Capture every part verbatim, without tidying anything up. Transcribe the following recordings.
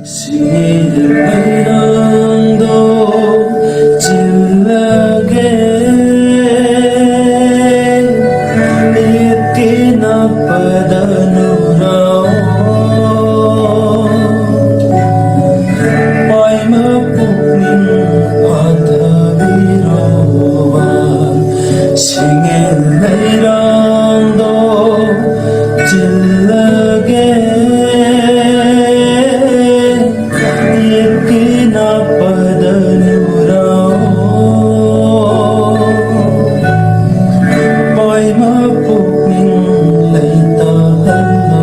ꯁꯤꯡꯒꯤ ꯂꯩꯔꯥꯡꯗꯣ ꯆꯤꯜꯂꯒꯦ, ꯏꯠꯀꯤ ꯅꯥꯞꯄꯗ ꯅꯨꯔꯥꯎ, ꯄꯥꯏꯃ ꯄꯨꯛꯅꯤꯡ ꯐꯥꯊꯕꯤꯔꯣꯕ, ꯁꯤꯡꯒꯤ ꯂꯩꯔꯥꯡꯗꯣ ꯆꯤꯜꯂꯒꯦ꯫ ꯏꯠꯀꯤ ꯅꯥꯞꯄꯗ ꯅꯨꯔꯥꯎ, ꯄꯥꯏꯃ ꯄꯨꯛꯅꯤꯡ ꯂꯩꯇꯥꯍꯜꯂꯣ꯫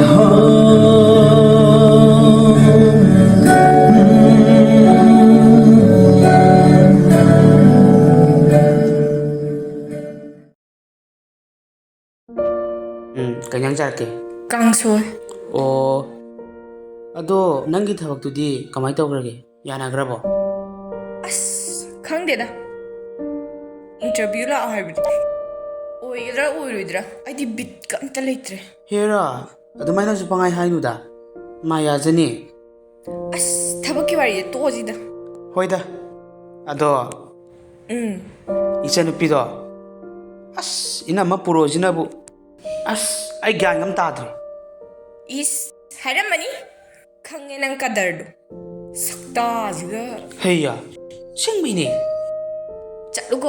ꯍꯥ, ꯎꯝ꯫ ꯎꯝ, ꯀꯩ ꯏꯟꯖꯥꯡ ꯆꯥꯔꯛꯀꯦ? ꯀꯥꯡꯁꯣꯏ꯫ ꯑꯣ, ꯑꯗꯣ ꯅꯪꯒꯤ ꯊꯕꯛꯇꯨꯗꯤ ꯀꯃꯥꯏꯅ ꯇꯧꯈ꯭ꯔꯒꯦ? ꯌꯥꯅꯈ꯭ꯔꯕꯣ? ꯑꯁ, ꯈꯪꯗꯦꯗ꯫ ꯏꯟꯇꯔꯚꯤꯌꯨ ꯂꯥꯛꯑꯣ ꯍꯥꯏꯕꯗꯤ ꯑꯣꯏꯒꯗ꯭ꯔꯥ ꯑꯣꯏꯔꯣꯏꯗ꯭ꯔꯥ? ꯑꯩꯗꯤ ꯕꯤꯠꯀ ꯑꯝꯇ ꯂꯩꯇ꯭ꯔꯦ꯫ ꯍꯦꯔꯥ, ꯑꯗꯨꯃꯥꯏꯅꯁꯨ ꯄꯪꯍꯥꯏ ꯍꯥꯏꯅꯨꯗ꯫ ꯃꯥ ꯌꯥꯖꯅꯤ꯫ ꯑꯁ, ꯊꯕꯛꯀꯤ ꯋꯥꯔꯤꯗ ꯇꯣꯛꯑꯁꯤꯗ꯫ ꯍꯣꯏꯗ꯫ ꯑꯗꯣ, ꯎꯝ꯫ ꯏꯆꯟꯅꯨꯄꯤꯗꯣ, ꯑꯁ, ꯏꯅꯝꯃ ꯄꯨꯔꯛꯑꯣꯁꯤꯅꯕꯨ꯫ ꯑꯁ, ꯑꯩ ꯒ꯭ꯌꯥꯟ ꯑꯃ ꯇꯥꯗ꯭ꯔꯦ꯫ ꯏꯁ, ꯍꯥꯏꯔꯝꯃꯅꯤ꯫ ꯈꯪꯉꯦ ꯅꯪ ꯀꯗꯔꯗꯣ꯫ ꯁꯛꯇꯥꯁꯤꯒ꯫ ꯍꯩꯌꯥ, ꯑꯁꯦꯡꯕꯩꯅꯦ꯫ ꯆꯠꯂꯨꯀꯣ,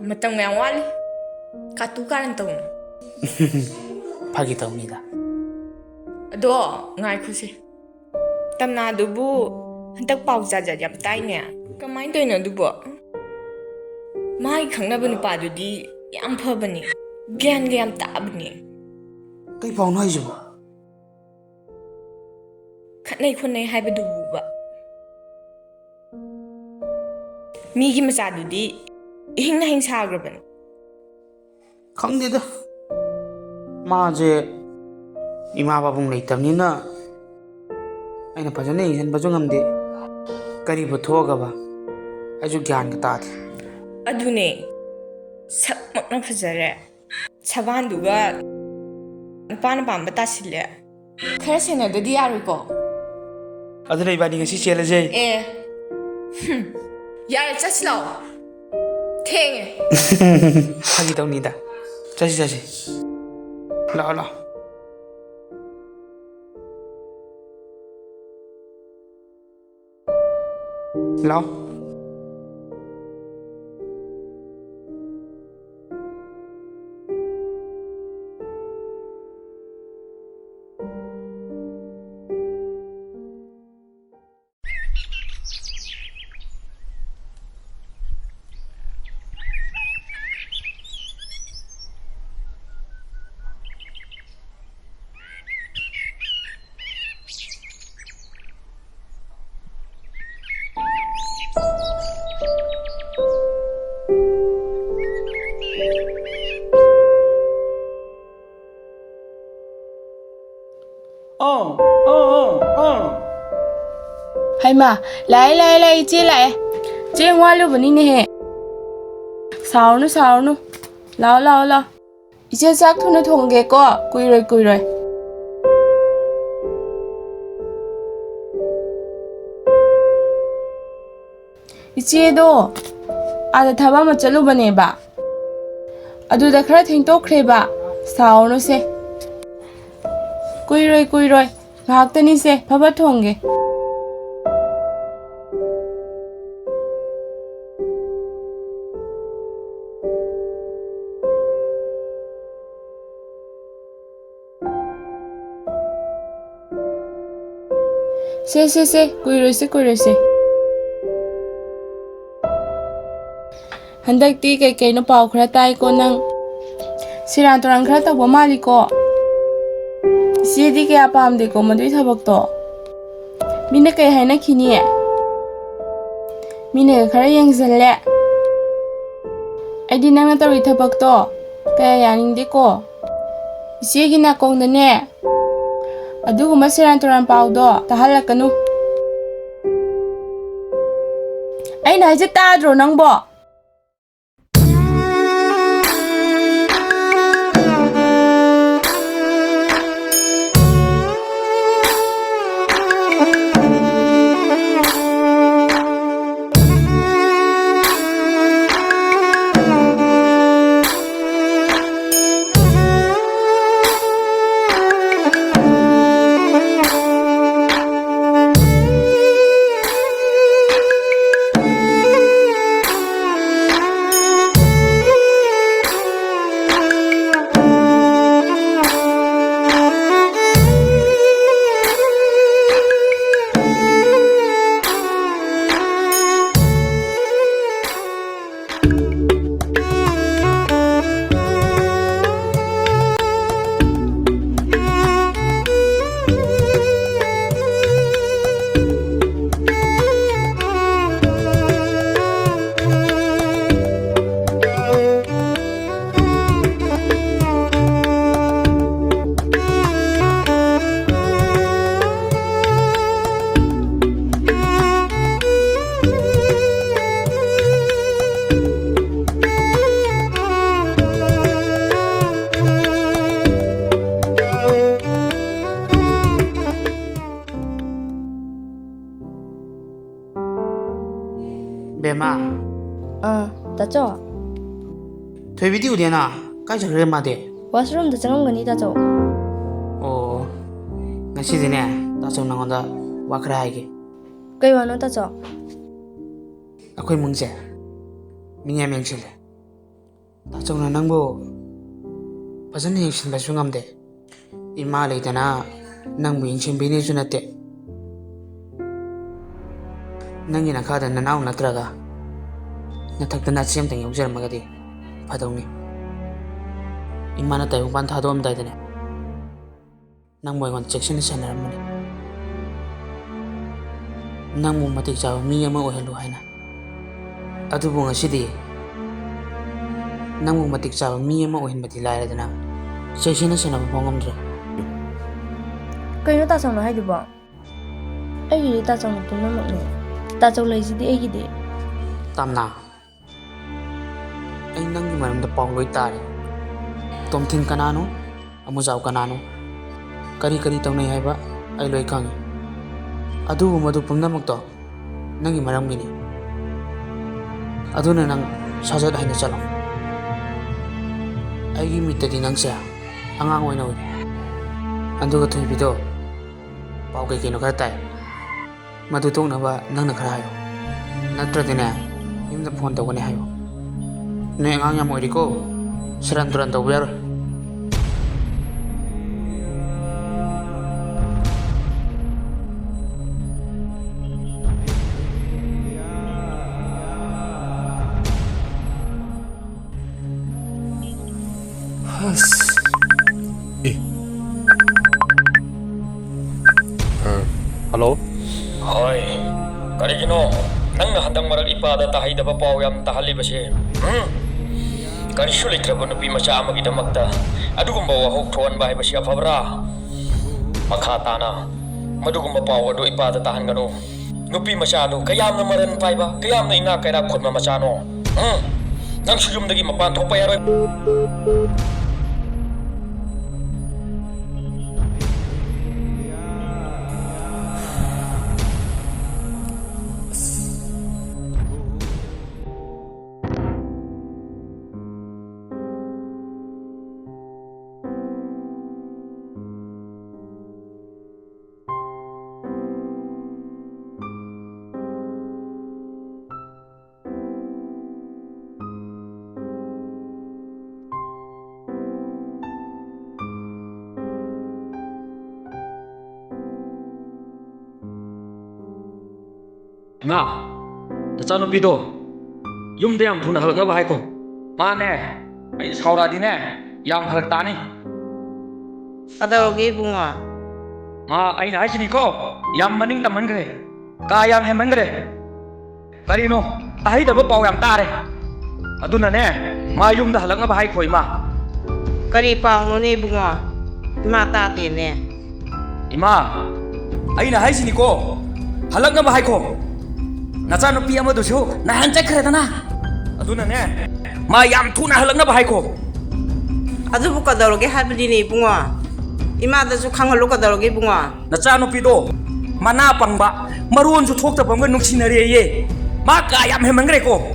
ꯃꯇꯝ ꯌꯥꯝ ꯋꯥꯠꯂꯤ꯫ ꯀꯥꯇꯨ ꯀꯥꯔꯟ ꯇꯧꯅꯨ꯫ ꯐꯥꯒꯤ ꯇꯧꯅꯤꯗ꯫ ꯑꯗꯣ, ꯉꯥꯏꯈꯣꯁꯦ꯫ ꯇꯝꯅꯥꯗꯨꯕꯨ ꯍꯟꯗꯛ ꯄꯥꯎ ꯖꯥꯠ ꯖꯥꯠ ꯌꯥꯝ ꯇꯥꯏꯅꯦ꯫ ꯀꯃꯥꯏꯅ ꯇꯧꯔꯤꯅꯣ ꯑꯗꯨꯕꯣ? ꯃꯥꯒꯤ ꯈꯪꯅꯕ ꯅꯨꯄꯥꯗꯨꯗꯤ ꯌꯥꯝ ꯐꯕꯅꯦ, ꯒ꯭ꯌꯥꯟꯒ ꯌꯥꯝ ꯇꯥꯕꯅꯦ꯫ ꯀꯩ ꯄꯥꯎꯅꯣ ꯍꯥꯏꯁꯤꯕꯣ? ꯈꯠꯅꯩ ꯈꯣꯠꯅꯩ ꯍꯥꯏꯕꯗꯨꯕꯨꯕ꯫ ꯃꯤꯒꯤ ꯃꯆꯥꯗꯨꯗꯤ ꯏꯍꯤꯡ ꯅꯥꯍꯤꯡ ꯁꯥꯈ꯭ꯔꯕꯅꯦ꯫ ꯈꯪꯗꯦꯗ, ꯃꯥꯁꯦ ꯏꯃꯥ ꯄꯥꯕꯨꯡ ꯂꯩꯇꯕꯅꯤꯅ ꯑꯩꯅ ꯐꯖꯅ ꯌꯦꯡꯁꯤꯟꯕꯁꯨ ꯉꯝꯗꯦ꯫ ꯀꯔꯤꯕꯨ ꯊꯣꯛꯑꯒꯕ? ꯑꯩꯁꯨ ꯒ꯭ꯌꯥꯟꯒ ꯇꯥꯗꯦ꯫ ꯑꯗꯨꯅꯦ, ꯁꯛꯃꯛꯅ ꯐꯖꯔꯦ, ꯁꯕꯥꯟꯗꯨꯒ ꯅꯨꯄꯥꯅ ꯄꯥꯝꯕ ꯇꯥꯁꯤꯜꯂꯦ꯫ ꯈꯔ ꯁꯦꯟꯅꯗꯗꯤ ꯌꯥꯔꯣꯏꯀꯣ꯫ ꯑꯗꯨꯅ ꯏꯕꯥꯅꯤ ꯉꯁꯤ ꯆꯦꯜꯂꯁꯦ꯫ ꯑꯦ꯫ ꯍꯨꯝ꯫ ꯌꯥꯔꯦ, ꯆꯠꯁꯤ ꯂꯥꯛꯑꯣ꯫ ꯊꯦꯡꯉꯦ꯫ ꯐꯥꯒꯤ ꯇꯧꯅꯤꯗ꯫ ꯆꯠꯁꯤ, ꯆꯠꯁꯤ꯫ ꯂꯥꯛꯑꯣ, ꯂꯥꯛꯑꯣ꯫ ꯂꯥꯛꯑꯣ꯫ ꯑꯣ, ꯑꯣ, ꯑꯣ, ꯑꯣ꯫ ꯍꯩꯃꯥ, ꯂꯥꯛꯑꯦ, ꯂꯥꯛꯑꯦ, ꯂꯥꯛꯑꯦ, ꯏꯆꯦ ꯂꯥꯛꯑꯦ꯫ ꯆꯦꯡ ꯋꯥꯠꯂꯨꯕꯅꯤꯅꯦꯍꯦ꯫ ꯁꯥꯎꯔꯅꯨ, ꯁꯥꯎꯔꯅꯨ꯫ ꯂꯥꯛꯑꯣ, ꯂꯥꯛꯑꯣ, ꯂꯥꯛꯑꯣ꯫ ꯏꯆꯦ, ꯆꯥꯛ ꯊꯨꯅ ꯊꯣꯡꯒꯦꯀꯣ, ꯀꯨꯏꯔꯣꯏ, ꯀꯨꯏꯔꯣꯏ꯫ ꯏꯆꯦꯗꯣ ꯑꯥꯗ ꯊꯕꯛ ꯑꯃ ꯆꯠꯂꯨꯕꯅꯦꯕ, ꯑꯗꯨꯗ ꯈꯔ ꯊꯦꯡꯇꯣꯛꯈ꯭ꯔꯦꯕ꯫ ꯁꯥꯎꯔꯅꯨꯁꯦ, ꯀꯨꯏꯔꯣꯏ, ꯀꯨꯏꯔꯣꯏ, ꯉꯥꯏꯍꯥꯛꯇꯅꯤꯁꯦ, ꯐꯕ ꯊꯣꯡꯒꯦ꯫ ꯁꯦ, ꯁꯦ, ꯁꯦ, ꯀꯨꯏꯔꯣꯏꯁꯦ, ꯀꯨꯏꯔꯣꯏꯁꯦ꯫ ꯍꯟꯗꯛꯇꯤ ꯀꯩ ꯀꯩꯅꯣ ꯄꯥꯎ ꯈꯔ ꯇꯥꯏꯀꯣ ꯅꯪ? ꯁꯦꯔꯥꯟ ꯇꯨꯔꯥꯟ ꯈꯔ ꯇꯧꯕ ꯃꯥꯜꯂꯤꯀꯣ? ꯏꯆꯦꯗꯤ ꯀꯌꯥ ꯄꯥꯝꯗꯦꯀꯣ ꯃꯗꯨꯏ ꯊꯕꯛꯇꯣ꯫ ꯃꯤꯅ ꯀꯩ ꯍꯥꯏꯅꯈꯤꯅꯤ? ꯃꯤꯅꯒ ꯈꯔ ꯌꯦꯡꯁꯤꯜꯂꯦ꯫ ꯑꯩꯗꯤ ꯅꯪꯅ ꯇꯧꯔꯤ ꯊꯕꯛꯇꯣ ꯀꯌꯥ ꯌꯥꯅꯤꯡꯗꯦꯀꯣ꯫ ꯏꯆꯦꯒꯤ ꯅꯥꯀꯣꯡꯗꯅꯦ ꯑꯗꯨꯒꯨꯝꯕ ꯁꯦꯔꯥꯟ ꯇꯨꯔꯥꯟ ꯄꯥꯎꯗꯣ ꯇꯥꯍꯜꯂꯛꯀꯅꯨ꯫ ꯑꯩꯅ ꯍꯥꯏꯁꯦ ꯇꯥꯗ꯭ꯔꯣ ꯅꯪꯕꯣ? ꯏꯃꯥ꯫ ꯑꯥ, ꯇꯥꯆꯧ꯫ ꯊꯣꯏꯕꯤꯗꯤ ꯎꯗꯦꯅ? ꯀꯥꯏ ꯆꯠꯈ꯭ꯔꯦ ꯃꯥꯗꯤ? ꯋꯥꯁꯔꯨꯝꯗ ꯆꯪꯉꯝꯒꯅꯤ, ꯇꯥꯆꯧ꯫ ꯑꯣ, ꯉꯁꯤꯗꯤꯅꯦ, ꯇꯥꯆꯧ ꯅꯪꯉꯣꯟꯗ ꯋꯥ ꯈꯔ ꯍꯥꯏꯒꯦ꯫ ꯀꯩ ꯋꯥꯅꯣ, ꯇꯥꯆꯧ? ꯑꯩꯈꯣꯏ ꯏꯃꯨꯡꯁꯦ ꯃꯤ ꯌꯥꯝ ꯌꯦꯡꯁꯤꯜꯂꯦ꯫ ꯇꯥꯆꯧꯅ ꯅꯪꯕꯨ ꯐꯖꯅ ꯌꯦꯡꯁꯤꯟꯕꯁꯨ ꯉꯝꯗꯦ꯫ ꯏꯃꯥ ꯂꯩꯇꯅ ꯅꯪꯕꯨ ꯌꯦꯡꯁꯤꯟꯕꯤꯅꯦꯁꯨ ꯅꯠꯇꯦ꯫ ꯅꯪꯒꯤ ꯅꯈꯥꯗ ꯅꯅꯥꯎ ꯅꯠꯇ꯭ꯔꯒ ꯅꯊꯛꯇ ꯅꯆꯦ ꯑꯃꯇꯪ ꯌꯥꯎꯖꯔꯝꯃꯒꯗꯤ ꯐꯗꯧꯅꯤ꯫ ꯏꯃꯥꯅ ꯇꯥꯏꯕꯪꯄꯥꯟ ꯊꯥꯗꯣꯛꯑꯝꯗꯥꯏꯗꯅꯦ, ꯅꯪꯕꯨ ꯑꯩꯉꯣꯟꯗ ꯆꯦꯛꯁꯤꯟꯅ ꯁꯦꯟꯅꯔꯝꯕꯅꯤ, ꯅꯪꯕꯨ ꯃꯇꯤꯛ ꯆꯥꯕ ꯃꯤ ꯑꯃ ꯑꯣꯏꯍꯜꯂꯨ ꯍꯥꯏꯅ꯫ ꯑꯗꯨꯕꯨ ꯉꯁꯤꯗꯤ ꯅꯪꯕꯨ ꯃꯇꯤꯛ ꯆꯥꯕ ꯃꯤ ꯑꯃ ꯑꯣꯏꯍꯟꯕꯗꯤ ꯂꯥꯏꯔꯗꯅ, ꯆꯦꯛꯁꯤꯟꯅ ꯁꯦꯟꯅꯕ ꯐꯥꯎ ꯉꯝꯗ꯭ꯔꯦ꯫ ꯀꯩꯅꯣ ꯇꯥꯆꯧꯅ ꯍꯥꯏꯗꯨꯕꯣ? ꯑꯩꯒꯤꯗꯤ ꯇꯥꯆꯧꯅ ꯄꯨꯝꯅꯃꯛꯅꯦ꯫ ꯇꯥꯆꯧ ꯂꯩꯁꯤꯗꯤ ꯑꯩꯒꯤꯗꯤ꯫ ꯇꯥꯝꯅꯥ, ꯑꯩ ꯅꯪꯒꯤ ꯃꯔꯝꯗ ꯄꯥꯎ ꯂꯣꯏ ꯇꯥꯔꯦ꯫ ꯇꯣꯝꯊꯤꯟ ꯀꯅꯥꯅꯣ? ꯑꯃꯨꯖꯥꯎ ꯀꯅꯥꯅꯣ? ꯀꯔꯤ ꯀꯔꯤ ꯇꯧꯅꯩ ꯍꯥꯏꯕ ꯑꯩ ꯂꯣꯏ ꯈꯪꯉꯤ꯫ ꯑꯗꯨꯕꯨ ꯃꯗꯨ ꯄꯨꯝꯅꯃꯛꯇꯣ ꯅꯪꯒꯤ ꯃꯔꯝꯒꯤꯅꯤ꯫ ꯑꯗꯨꯅ ꯅꯪ ꯁꯥꯖꯠ ꯍꯩꯅ ꯆꯠꯂꯣ꯫ ꯑꯩꯒꯤ ꯃꯤꯠꯇꯗꯤ ꯅꯪꯁꯦ ꯑꯉꯥꯡ ꯑꯣꯏꯅ ꯎꯏ꯫ ꯑꯗꯨꯒ ꯊꯣꯏꯕꯤꯗꯣ ꯄꯥꯎ ꯀꯩ ꯀꯩꯅꯣ ꯈꯔ ꯇꯥꯏ꯫ ꯃꯗꯨ ꯇꯣꯛꯅꯕ ꯅꯪꯅ ꯈꯔ ꯍꯥꯏꯌꯨ꯫ ꯅꯠꯇ꯭ꯔꯗꯤꯅꯦ, ꯌꯨꯝꯗ ꯐꯣꯟ ꯇꯧꯒꯅꯤ ꯍꯥꯏꯌꯨ꯫ ꯅꯣꯏ ꯑꯉꯥꯡ ꯌꯥꯝ ꯑꯣꯏꯔꯤꯀꯣ, ꯁꯦꯔꯥꯟ ꯇꯨꯔꯥꯟ ꯇꯧꯕ ꯌꯥꯔꯣꯏ꯫ ꯑꯁ꯫ ꯑꯦ꯫ ꯑ, ꯍꯜꯂꯣ? ꯍꯣꯏ꯫ ꯀꯔꯤꯒꯤꯅꯣ ꯅꯪꯅ ꯍꯟꯗꯛ ꯃꯔꯛ ꯏꯄꯥꯗ ꯇꯥꯍꯩꯗꯕ ꯄꯥꯎ ꯌꯥꯝ ꯇꯥꯍꯜꯂꯤꯕꯁꯦ? ꯍꯨꯝ? ꯀꯔꯤꯁꯨ ꯂꯩꯇ꯭ꯔꯕ ꯅꯨꯄꯤ ꯃꯆꯥ ꯑꯃꯒꯤꯗꯃꯛꯇ ꯑꯗꯨꯒꯨꯝꯕ ꯋꯥꯍꯧ ꯊꯣꯛꯍꯟꯕ ꯍꯥꯏꯕꯁꯤ ꯑꯐꯕ꯭ꯔꯥ? ꯃꯈꯥ ꯇꯥꯅ ꯃꯗꯨꯒꯨꯝꯕ ꯄꯥꯎ ꯑꯗꯨ ꯏꯄꯥꯗ ꯇꯥꯍꯟꯒꯅꯨ꯫ ꯅꯨꯄꯤ ꯃꯆꯥꯗꯨ ꯀꯌꯥꯝꯅ ꯃꯔꯟ ꯄꯥꯏꯕ, ꯀꯌꯥꯝꯅ ꯏꯅꯥꯛ ꯀꯩꯔꯥꯛ ꯈꯨꯟꯕ ꯃꯆꯥꯅꯣ꯫ ꯎꯝ, ꯅꯪꯁꯨ ꯌꯨꯝꯗꯒꯤ ꯃꯄꯥꯟ ꯊꯣꯛꯄ ꯌꯥꯔꯣꯏ꯫ ꯏꯃꯥ, ꯅꯆꯥꯅꯨꯄꯤꯗꯣ ꯌꯨꯝꯗ ꯌꯥꯝ ꯊꯨꯅ ꯍꯜꯂꯛꯅꯕ ꯍꯥꯏꯈꯣ꯫ ꯃꯥꯅꯦ, ꯑꯩ ꯁꯥꯎꯔꯛꯑꯗꯤꯅꯦ, ꯌꯥꯝ ꯐꯔꯛ ꯇꯥꯅꯤ꯫ ꯀꯗꯧꯔꯒꯦ ꯏꯕꯨꯡꯉꯣ? ꯃꯥ, ꯑꯩꯅ ꯍꯥꯏꯁꯤꯅꯤꯀꯣ, ꯌꯥꯝ ꯃꯅꯤꯡ ꯇꯝꯃꯟꯈ꯭ꯔꯦ, ꯀꯥ ꯌꯥꯝ ꯍꯦꯟꯃꯟꯈ꯭ꯔꯦ꯫ ꯀꯔꯤꯅꯣ? ꯑꯍꯩꯗꯕ ꯄꯥꯎ ꯌꯥꯝ ꯇꯥꯔꯦ꯫ ꯑꯗꯨꯅꯅꯦ, ꯃꯥ ꯌꯨꯝꯗ ꯍꯜꯂꯛꯅꯕ ꯍꯥꯏꯈꯣ, ꯏꯃꯥ꯫ ꯀꯔꯤ ꯄꯥꯎꯅꯣꯅꯦ ꯏꯕꯨꯡꯉꯣ? ꯏꯃꯥ ꯇꯥꯗꯦꯅꯦ꯫ ꯏꯃꯥ, ꯑꯩꯅ ꯍꯥꯏꯁꯤꯅꯤꯀꯣ, ꯍꯜꯂꯛꯅꯕ ꯍꯥꯏꯈꯣ꯫ ꯅꯆꯥꯅꯨꯄꯤ ꯑꯃꯗꯨꯁꯨ ꯅꯍꯥꯟ ꯆꯠꯈ꯭ꯔꯦꯗꯅ꯫ ꯑꯗꯨꯅꯅꯦ, ꯃꯥ ꯌꯥꯝ ꯊꯨꯅ ꯍꯜꯂꯛꯅꯕ ꯍꯥꯏꯈꯣ꯫ ꯑꯗꯨꯕꯨ ꯀꯗꯧꯔꯒꯦ ꯍꯥꯏꯕꯅꯤꯅꯦ ꯏꯕꯨꯡꯉꯣ? ꯏꯃꯥꯗꯁꯨ ꯈꯪꯍꯜꯂꯨ ꯀꯗꯧꯔꯒꯦ ꯏꯕꯨꯡꯉꯣ? ꯅꯆꯥꯅꯨꯄꯤꯗꯣ ꯃꯅꯥ ꯄꯪꯕ, ꯃꯔꯣꯟꯁꯨ ꯊꯣꯛꯇꯕ ꯑꯃꯒ ꯅꯨꯡꯁꯤꯅꯔꯦꯌꯦ꯫ ꯃꯥ ꯀꯥ ꯌꯥꯝ ꯍꯦꯟꯃꯟꯈ꯭ꯔꯦꯀꯣ꯫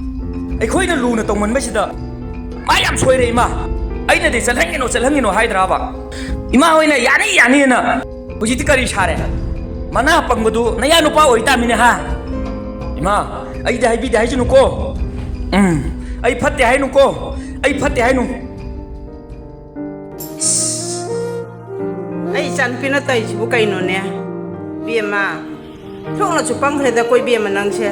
ꯑꯩꯈꯣꯏꯅ ꯂꯨꯅ ꯇꯧꯃꯟꯕꯁꯤꯗ ꯃꯥ ꯌꯥꯝ ꯁꯣꯏꯔꯦ, ꯏꯃꯥ꯫ ꯑꯩꯅꯗꯤ ꯆꯠꯍꯟꯒꯅꯨ, ꯆꯠꯍꯟꯒꯅꯨ ꯍꯥꯏꯗ꯭ꯔꯥꯕ? ꯏꯃꯥ ꯍꯣꯏꯅ ꯌꯥꯅꯤ, ꯌꯥꯅꯤꯅ꯫ ꯍꯧꯖꯤꯛꯇꯤ ꯀꯔꯤ ꯁꯥꯔꯦ? ꯃꯅꯥ ꯄꯪꯕꯗꯨ ꯅꯌꯥ ꯅꯨꯄꯥ ꯑꯣꯏ ꯇꯥꯃꯤꯅꯦ, ꯍꯥ? ꯏꯃꯥ, ꯑꯩꯗꯤ ꯍꯥꯏꯕꯤꯗꯦ ꯍꯥꯏꯁꯅꯨꯀꯣ꯫ ꯎꯝ, ꯑꯩ ꯐꯠꯇꯦ ꯍꯥꯏꯅꯨꯀꯣ꯫ ꯑꯩ ꯐꯠꯇꯦ ꯍꯥꯏꯅꯨ꯫ ꯑꯩ ꯏꯆꯥꯅꯨꯄꯤꯅ ꯇꯧꯔꯤꯁꯤꯕꯨ ꯀꯩꯅꯣꯅꯦ? ꯏꯕꯦꯝꯃ, ꯊꯣꯛꯅꯁꯨ ꯄꯪꯈ꯭ꯔꯦꯗꯀꯣ ꯏꯕꯦꯝꯃ ꯅꯪꯁꯦ꯫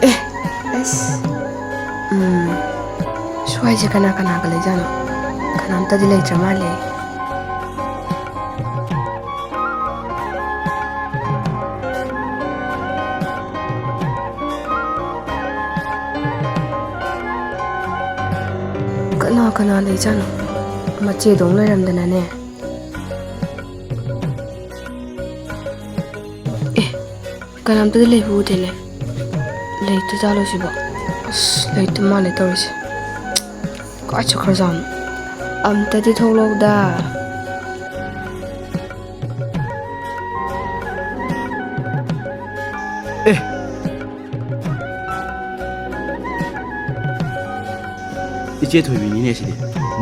ꯑꯦ, ꯑꯁ꯫ ꯎꯝ, ꯁ꯭ꯋꯥꯏꯁꯦ ꯀꯅꯥ ꯀꯅꯥꯒ ꯂꯩꯖꯥꯠꯅꯣ? ꯀꯅꯥꯝꯇꯗꯤ ꯂꯩꯇ꯭ꯔ ꯃꯥꯜꯂꯦ꯫ ꯀꯅꯥ ꯀꯅꯥ ꯂꯩꯖꯥꯠꯅꯣ? ꯃꯆꯦꯗꯧ ꯂꯩꯔꯝꯗꯅꯅꯦ꯫ ꯑꯦ, ꯀꯅꯥꯝꯇꯗꯤ ꯂꯩꯕ ꯎꯗꯦꯅꯦ꯫ ꯂꯩꯇꯖꯥꯠꯂꯣ ꯁꯤꯕꯣ? ꯑꯁ, ꯂꯩꯇ ꯃꯥꯜꯂꯦ ꯇꯧꯔꯤꯁꯦ꯫ ꯀꯥꯏ ꯆꯠꯈ꯭ꯔꯖꯥꯠꯅꯣ? ꯑꯝꯇꯗꯤ ꯊꯣꯛꯂꯛꯎꯗ꯫ ꯑꯦ! ꯏꯆꯦ ꯊꯣꯏꯕꯤꯅꯤꯅꯦ ꯁꯤꯗꯤ꯫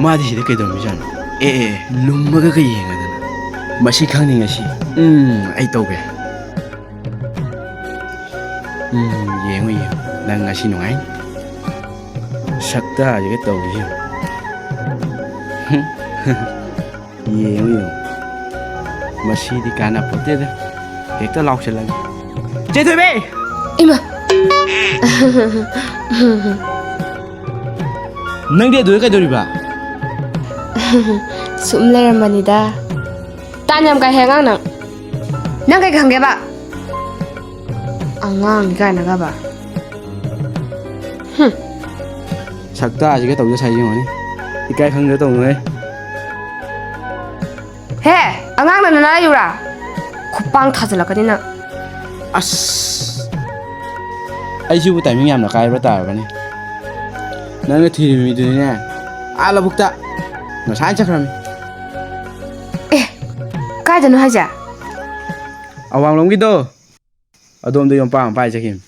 ꯃꯥꯗꯤ ꯁꯤꯗ ꯀꯩꯗꯧꯔꯝꯃꯤꯖꯥꯠꯅꯣ? ꯑꯦ, ꯑꯦ, ꯑꯦ, ꯂꯨꯝꯃꯒ ꯀꯩ ꯌꯦꯡꯉꯗꯅ? ꯃꯁꯤ ꯈꯪꯅꯤꯡꯉꯁꯤ꯫ ꯎꯝ, ꯑꯩ ꯇꯧꯒꯦ꯫ ꯎꯝ, ꯌꯦꯡꯉꯨ, ꯌꯦꯡꯉꯨ꯫ ꯅꯪ ꯉꯁꯤ ꯅꯨꯡꯉꯥꯏꯅꯤ꯫ ꯁꯛꯇꯥꯁꯤꯒ ꯇꯧꯔꯤꯁꯦ ꯌꯦꯡꯉꯨ꯫ ꯌꯦꯡꯉꯨ, ꯌꯦꯡꯉꯨ꯫ ꯃꯁꯤꯗꯤ ꯀꯥꯟꯅꯄꯣꯠꯇꯦꯗ꯫ ꯍꯦꯛꯇ ꯂꯥꯎꯁꯜꯂꯒꯦ꯫ ꯆꯦ ꯊꯣꯏꯕꯤ! ꯏꯃꯥ! ꯅꯪꯗꯤ ꯑꯗꯨꯗ ꯀꯩꯗꯧꯔꯤꯕ? ꯁꯨꯝ ꯂꯩꯔꯝꯕꯅꯤꯗ꯫ ꯇꯥꯟ ꯌꯥꯝ ꯀꯥꯏꯍꯦ ꯑꯉꯥꯡ ꯅꯪ꯫ ꯅꯪ ꯀꯩ ꯈꯪꯒꯦꯕ? ꯑꯉꯥꯡꯅꯤ ꯀꯥꯏꯅꯒꯕ꯫ ꯍꯨꯝ꯫ ꯁꯛꯇꯥꯁꯤꯒ ꯇꯧꯖ ꯁꯥꯏ ꯌꯦꯡꯉꯣꯅꯦ꯫ ꯏꯀꯥꯏ ꯈꯪꯗ ꯇꯧꯅꯨꯍꯦ꯫ ꯍꯦ, ꯑꯉꯥꯡꯅ ꯅꯅꯥ ꯂꯩꯌꯨꯔꯥ? ꯈꯨꯄꯥꯡ ꯊꯥꯖꯤꯜꯂꯛꯀꯅꯤ ꯅꯪ꯫ ꯑꯁ! ꯑꯩꯁꯤꯕꯨ ꯇꯥꯏꯃꯤꯡ ꯌꯥꯝꯅ ꯀꯥꯏꯕ꯭ꯔꯥ ꯇꯥꯔꯕꯅꯦ꯫ ꯅꯪꯅ ꯊꯤꯔꯤꯕ ꯃꯤꯗꯨꯅꯤꯅꯦ, ꯑꯥ ꯂꯧꯕꯨꯛꯇ ꯉꯁꯥꯏꯅ ꯆꯠꯈ꯭ꯔꯕꯅꯤ꯫ ꯑꯦ, ꯀꯥꯏꯗꯅꯣ ꯍꯥꯏꯁꯦ? ꯑꯋꯥꯡꯂꯣꯝꯒꯤꯗꯣ, ꯑꯗꯣꯝꯗ ꯌꯣꯝꯄꯥꯛ ꯑꯃ ꯄꯥꯏ ꯆꯠꯈꯤꯕꯅꯤ꯫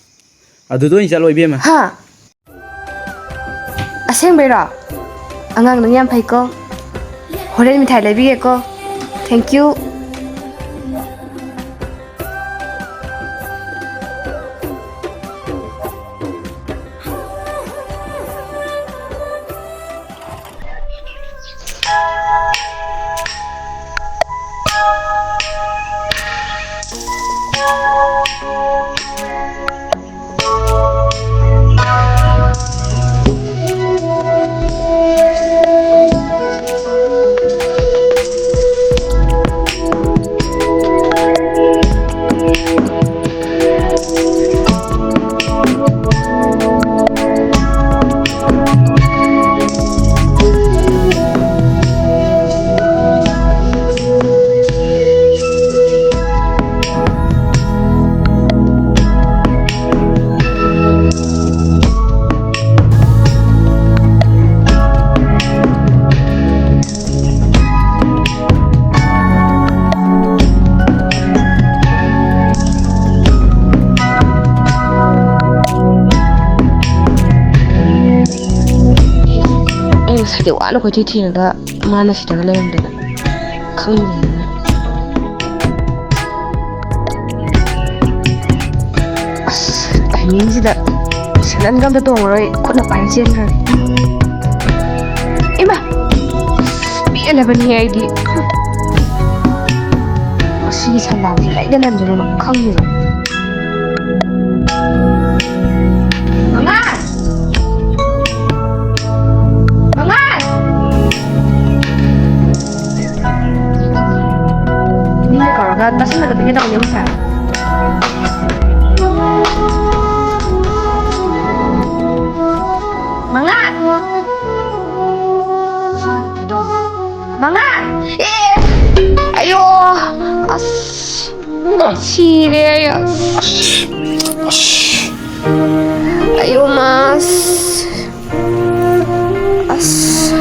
ꯑꯗꯨꯗ ꯑꯣꯏꯅ ꯆꯠꯂꯣ, ꯏꯕꯦꯝꯃ꯫ ꯍꯥ? ꯑꯁꯦꯡꯕꯩꯔꯣ? ꯑꯉꯥꯡ ꯅꯪ ꯌꯥꯝ ꯐꯩꯀꯣ꯫ ꯍꯣꯔꯦꯟ ꯃꯤꯊꯥꯏ ꯂꯩꯕꯤꯒꯦꯀꯣ꯫ Thank you꯫ ꯑꯩ ꯉꯁꯥꯏꯗꯤ ꯋꯥꯅ ꯀꯣꯏꯊꯤ ꯊꯤꯔꯒ ꯃꯥꯅ ꯁꯤꯗꯒ ꯂꯩꯔꯝꯗꯅ ꯈꯪꯗꯦꯅꯦ꯫ ꯑꯁ, ꯌꯦꯡꯁꯤꯗ ꯁꯦꯟꯗꯟꯒ ꯑꯝꯇ ꯇꯣꯡꯉꯔꯣꯏ, ꯈꯨꯠꯅ ꯄꯥꯏꯔ ꯆꯦꯟꯈ꯭ꯔꯅꯤ꯫ ꯏꯃꯥ! ꯄꯦꯜꯂꯕꯅꯤꯍꯦ ꯑꯩꯗꯤ꯫ ꯃꯁꯤꯒꯤ ꯁꯟꯗꯥꯟꯁꯤ ꯂꯩꯗ ꯂꯩꯔꯝꯗꯣꯏꯅꯣ ꯈꯪꯗꯦꯕ꯫ ꯃꯉꯥ! ꯃꯉꯥ! ꯃꯤꯅ ꯀꯧꯔꯒ ꯇꯥꯁꯤꯜꯂꯒ ꯄꯤꯒꯦ ꯇꯧꯕꯅꯦ ꯄꯩꯁꯥ꯫ ꯃꯉꯥ! ꯃꯉꯥ! ꯑꯦ! ꯑꯌꯣ! ꯑꯁ! ꯁꯤꯔꯦ ꯑꯩ꯫ ꯑꯁ! ꯑꯌꯣ ꯃꯥ! ꯑꯁ! ꯑꯁ!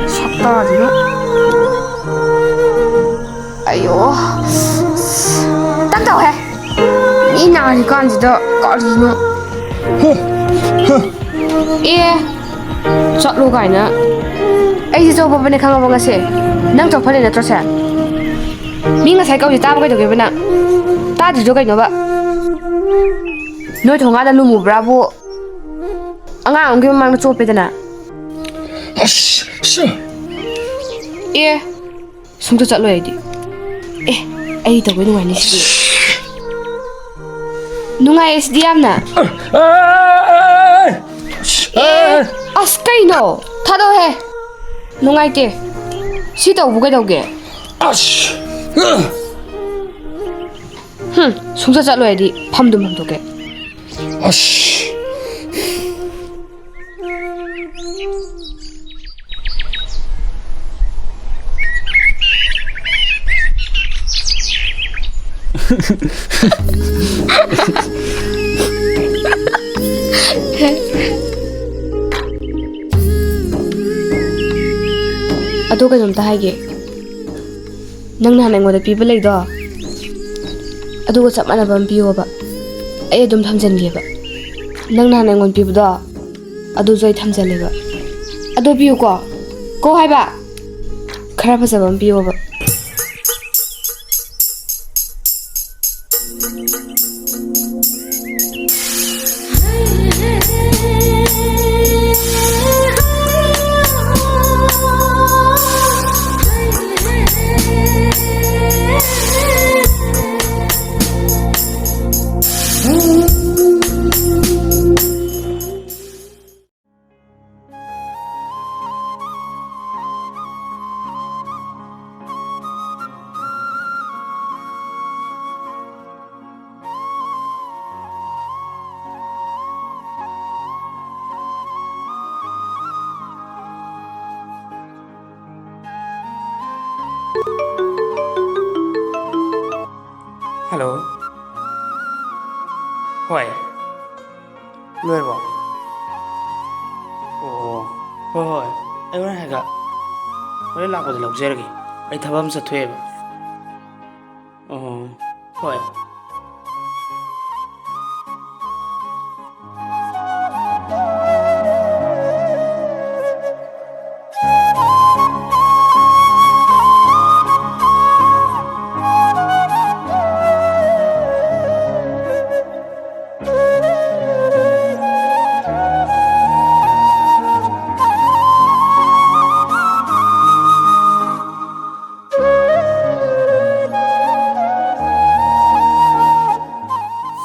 ꯁꯛꯇꯥꯁꯤꯒ꯫ ꯑꯌꯣ! ꯑꯁ! ꯇꯞ ꯇꯧꯍꯦ! ꯃꯤ ꯅꯥꯔꯤꯀꯥꯟꯁꯤꯗ ꯀꯔꯤꯅꯣ? ꯑꯦ! ꯆꯠꯂꯣ ꯀꯥꯏꯅ꯫ ꯑꯩꯁꯦ ꯆꯣꯞꯄꯕꯅꯦ ꯈꯪꯉꯕꯣ ꯉꯁꯤ? ꯅꯪ ꯆꯣꯞꯍꯜꯂꯦ ꯅꯠꯇ꯭ꯔꯣ ꯁꯦ? ꯃꯤ ꯉꯁꯥꯏ ꯀꯧꯔꯤ ꯇꯥꯕ ꯀꯩꯗꯧꯒꯦꯕ ꯅꯪ? ꯇꯥꯗ꯭ꯔꯤꯗꯣ ꯀꯩꯅꯣꯕ? ꯅꯣꯏ ꯊꯣꯡꯒꯥꯟꯗ ꯂꯨꯝꯃꯨꯕ꯭ꯔꯥꯕꯨ? ꯑꯉꯥꯡ ꯑꯃꯒꯤ ꯃꯃꯥꯡꯗ ꯆꯣꯞꯄꯦꯗꯅ꯫ ꯑꯁ! ꯁ! ꯑꯦ! ꯁꯨꯡꯆꯠ ꯆꯠꯂꯣꯏ ꯑꯩꯗꯤ꯫ ꯑꯦ! ꯑꯩ ꯇꯧꯕꯩ ꯅꯨꯡꯉꯥꯏꯅꯤ ꯁꯤꯗꯤ꯫ ꯅꯨꯡꯉꯥꯏꯌꯦ ꯁꯤꯗꯤ ꯌꯥꯝꯅ꯫ ꯑ! ꯑꯦ! ꯑꯁ ꯀꯩꯅꯣ? ꯊꯥꯗꯣꯛꯑꯣꯍꯦ꯫ ꯅꯨꯡꯉꯥꯏꯇꯦ꯫ ꯁꯤ ꯇꯧꯕ ꯀꯩꯗꯧꯒꯦ? ꯑꯁ! ꯍꯨꯝ! ꯁꯨꯡꯆꯠ ꯆꯠꯂꯣꯏ ꯑꯩꯗꯤ꯫ ꯐꯝꯗꯨꯝ ꯐꯝꯊꯣꯛꯀꯦ꯫ ꯑꯁ! ꯑꯗꯣ ꯀꯩꯅꯣꯝꯇ ꯍꯥꯏꯒꯦ꯫ ꯅꯪ ꯅꯍꯥꯟ ꯑꯩꯉꯣꯟꯗ ꯄꯤꯕ ꯂꯩꯗꯣ, ꯑꯗꯨꯒ ꯆꯞ ꯃꯥꯟꯅꯕ ꯑꯃ ꯄꯤꯌꯣꯕ꯫ ꯑꯩ ꯑꯗꯨꯝ ꯊꯝꯖꯟꯒꯦꯕ꯫ ꯅꯪ ꯅꯍꯥꯟ ꯑꯩꯉꯣꯟꯗ ꯄꯤꯕꯗꯣ, ꯑꯗꯨꯁꯨ ꯑꯩ ꯊꯝꯖꯜꯂꯦꯕ꯫ ꯑꯗꯨ ꯄꯤꯌꯨꯀꯣ꯫ ꯀꯣ ꯍꯥꯏꯕ꯫ ꯈꯔ ꯐꯖꯕ ꯑꯃ ꯄꯤꯌꯣꯕ꯫ ꯍꯜꯂꯣ꯫ ꯍꯣꯏ꯫ ꯂꯣꯏꯔꯕꯣ? ꯑꯣ, ꯍꯣꯏ, ꯍꯣꯏ꯫ ꯑꯩ ꯍꯣꯔꯦꯟ ꯍꯥꯏꯒꯦ꯫ ꯍꯣꯔꯦꯟ ꯂꯥꯛꯄꯗ ꯂꯧꯖꯔꯒꯦ꯫ ꯑꯩ ꯊꯕꯛ ꯑꯃ ꯆꯠꯊꯣꯛꯑꯦꯕ꯫ ꯑꯣ, ꯍꯣꯏ꯫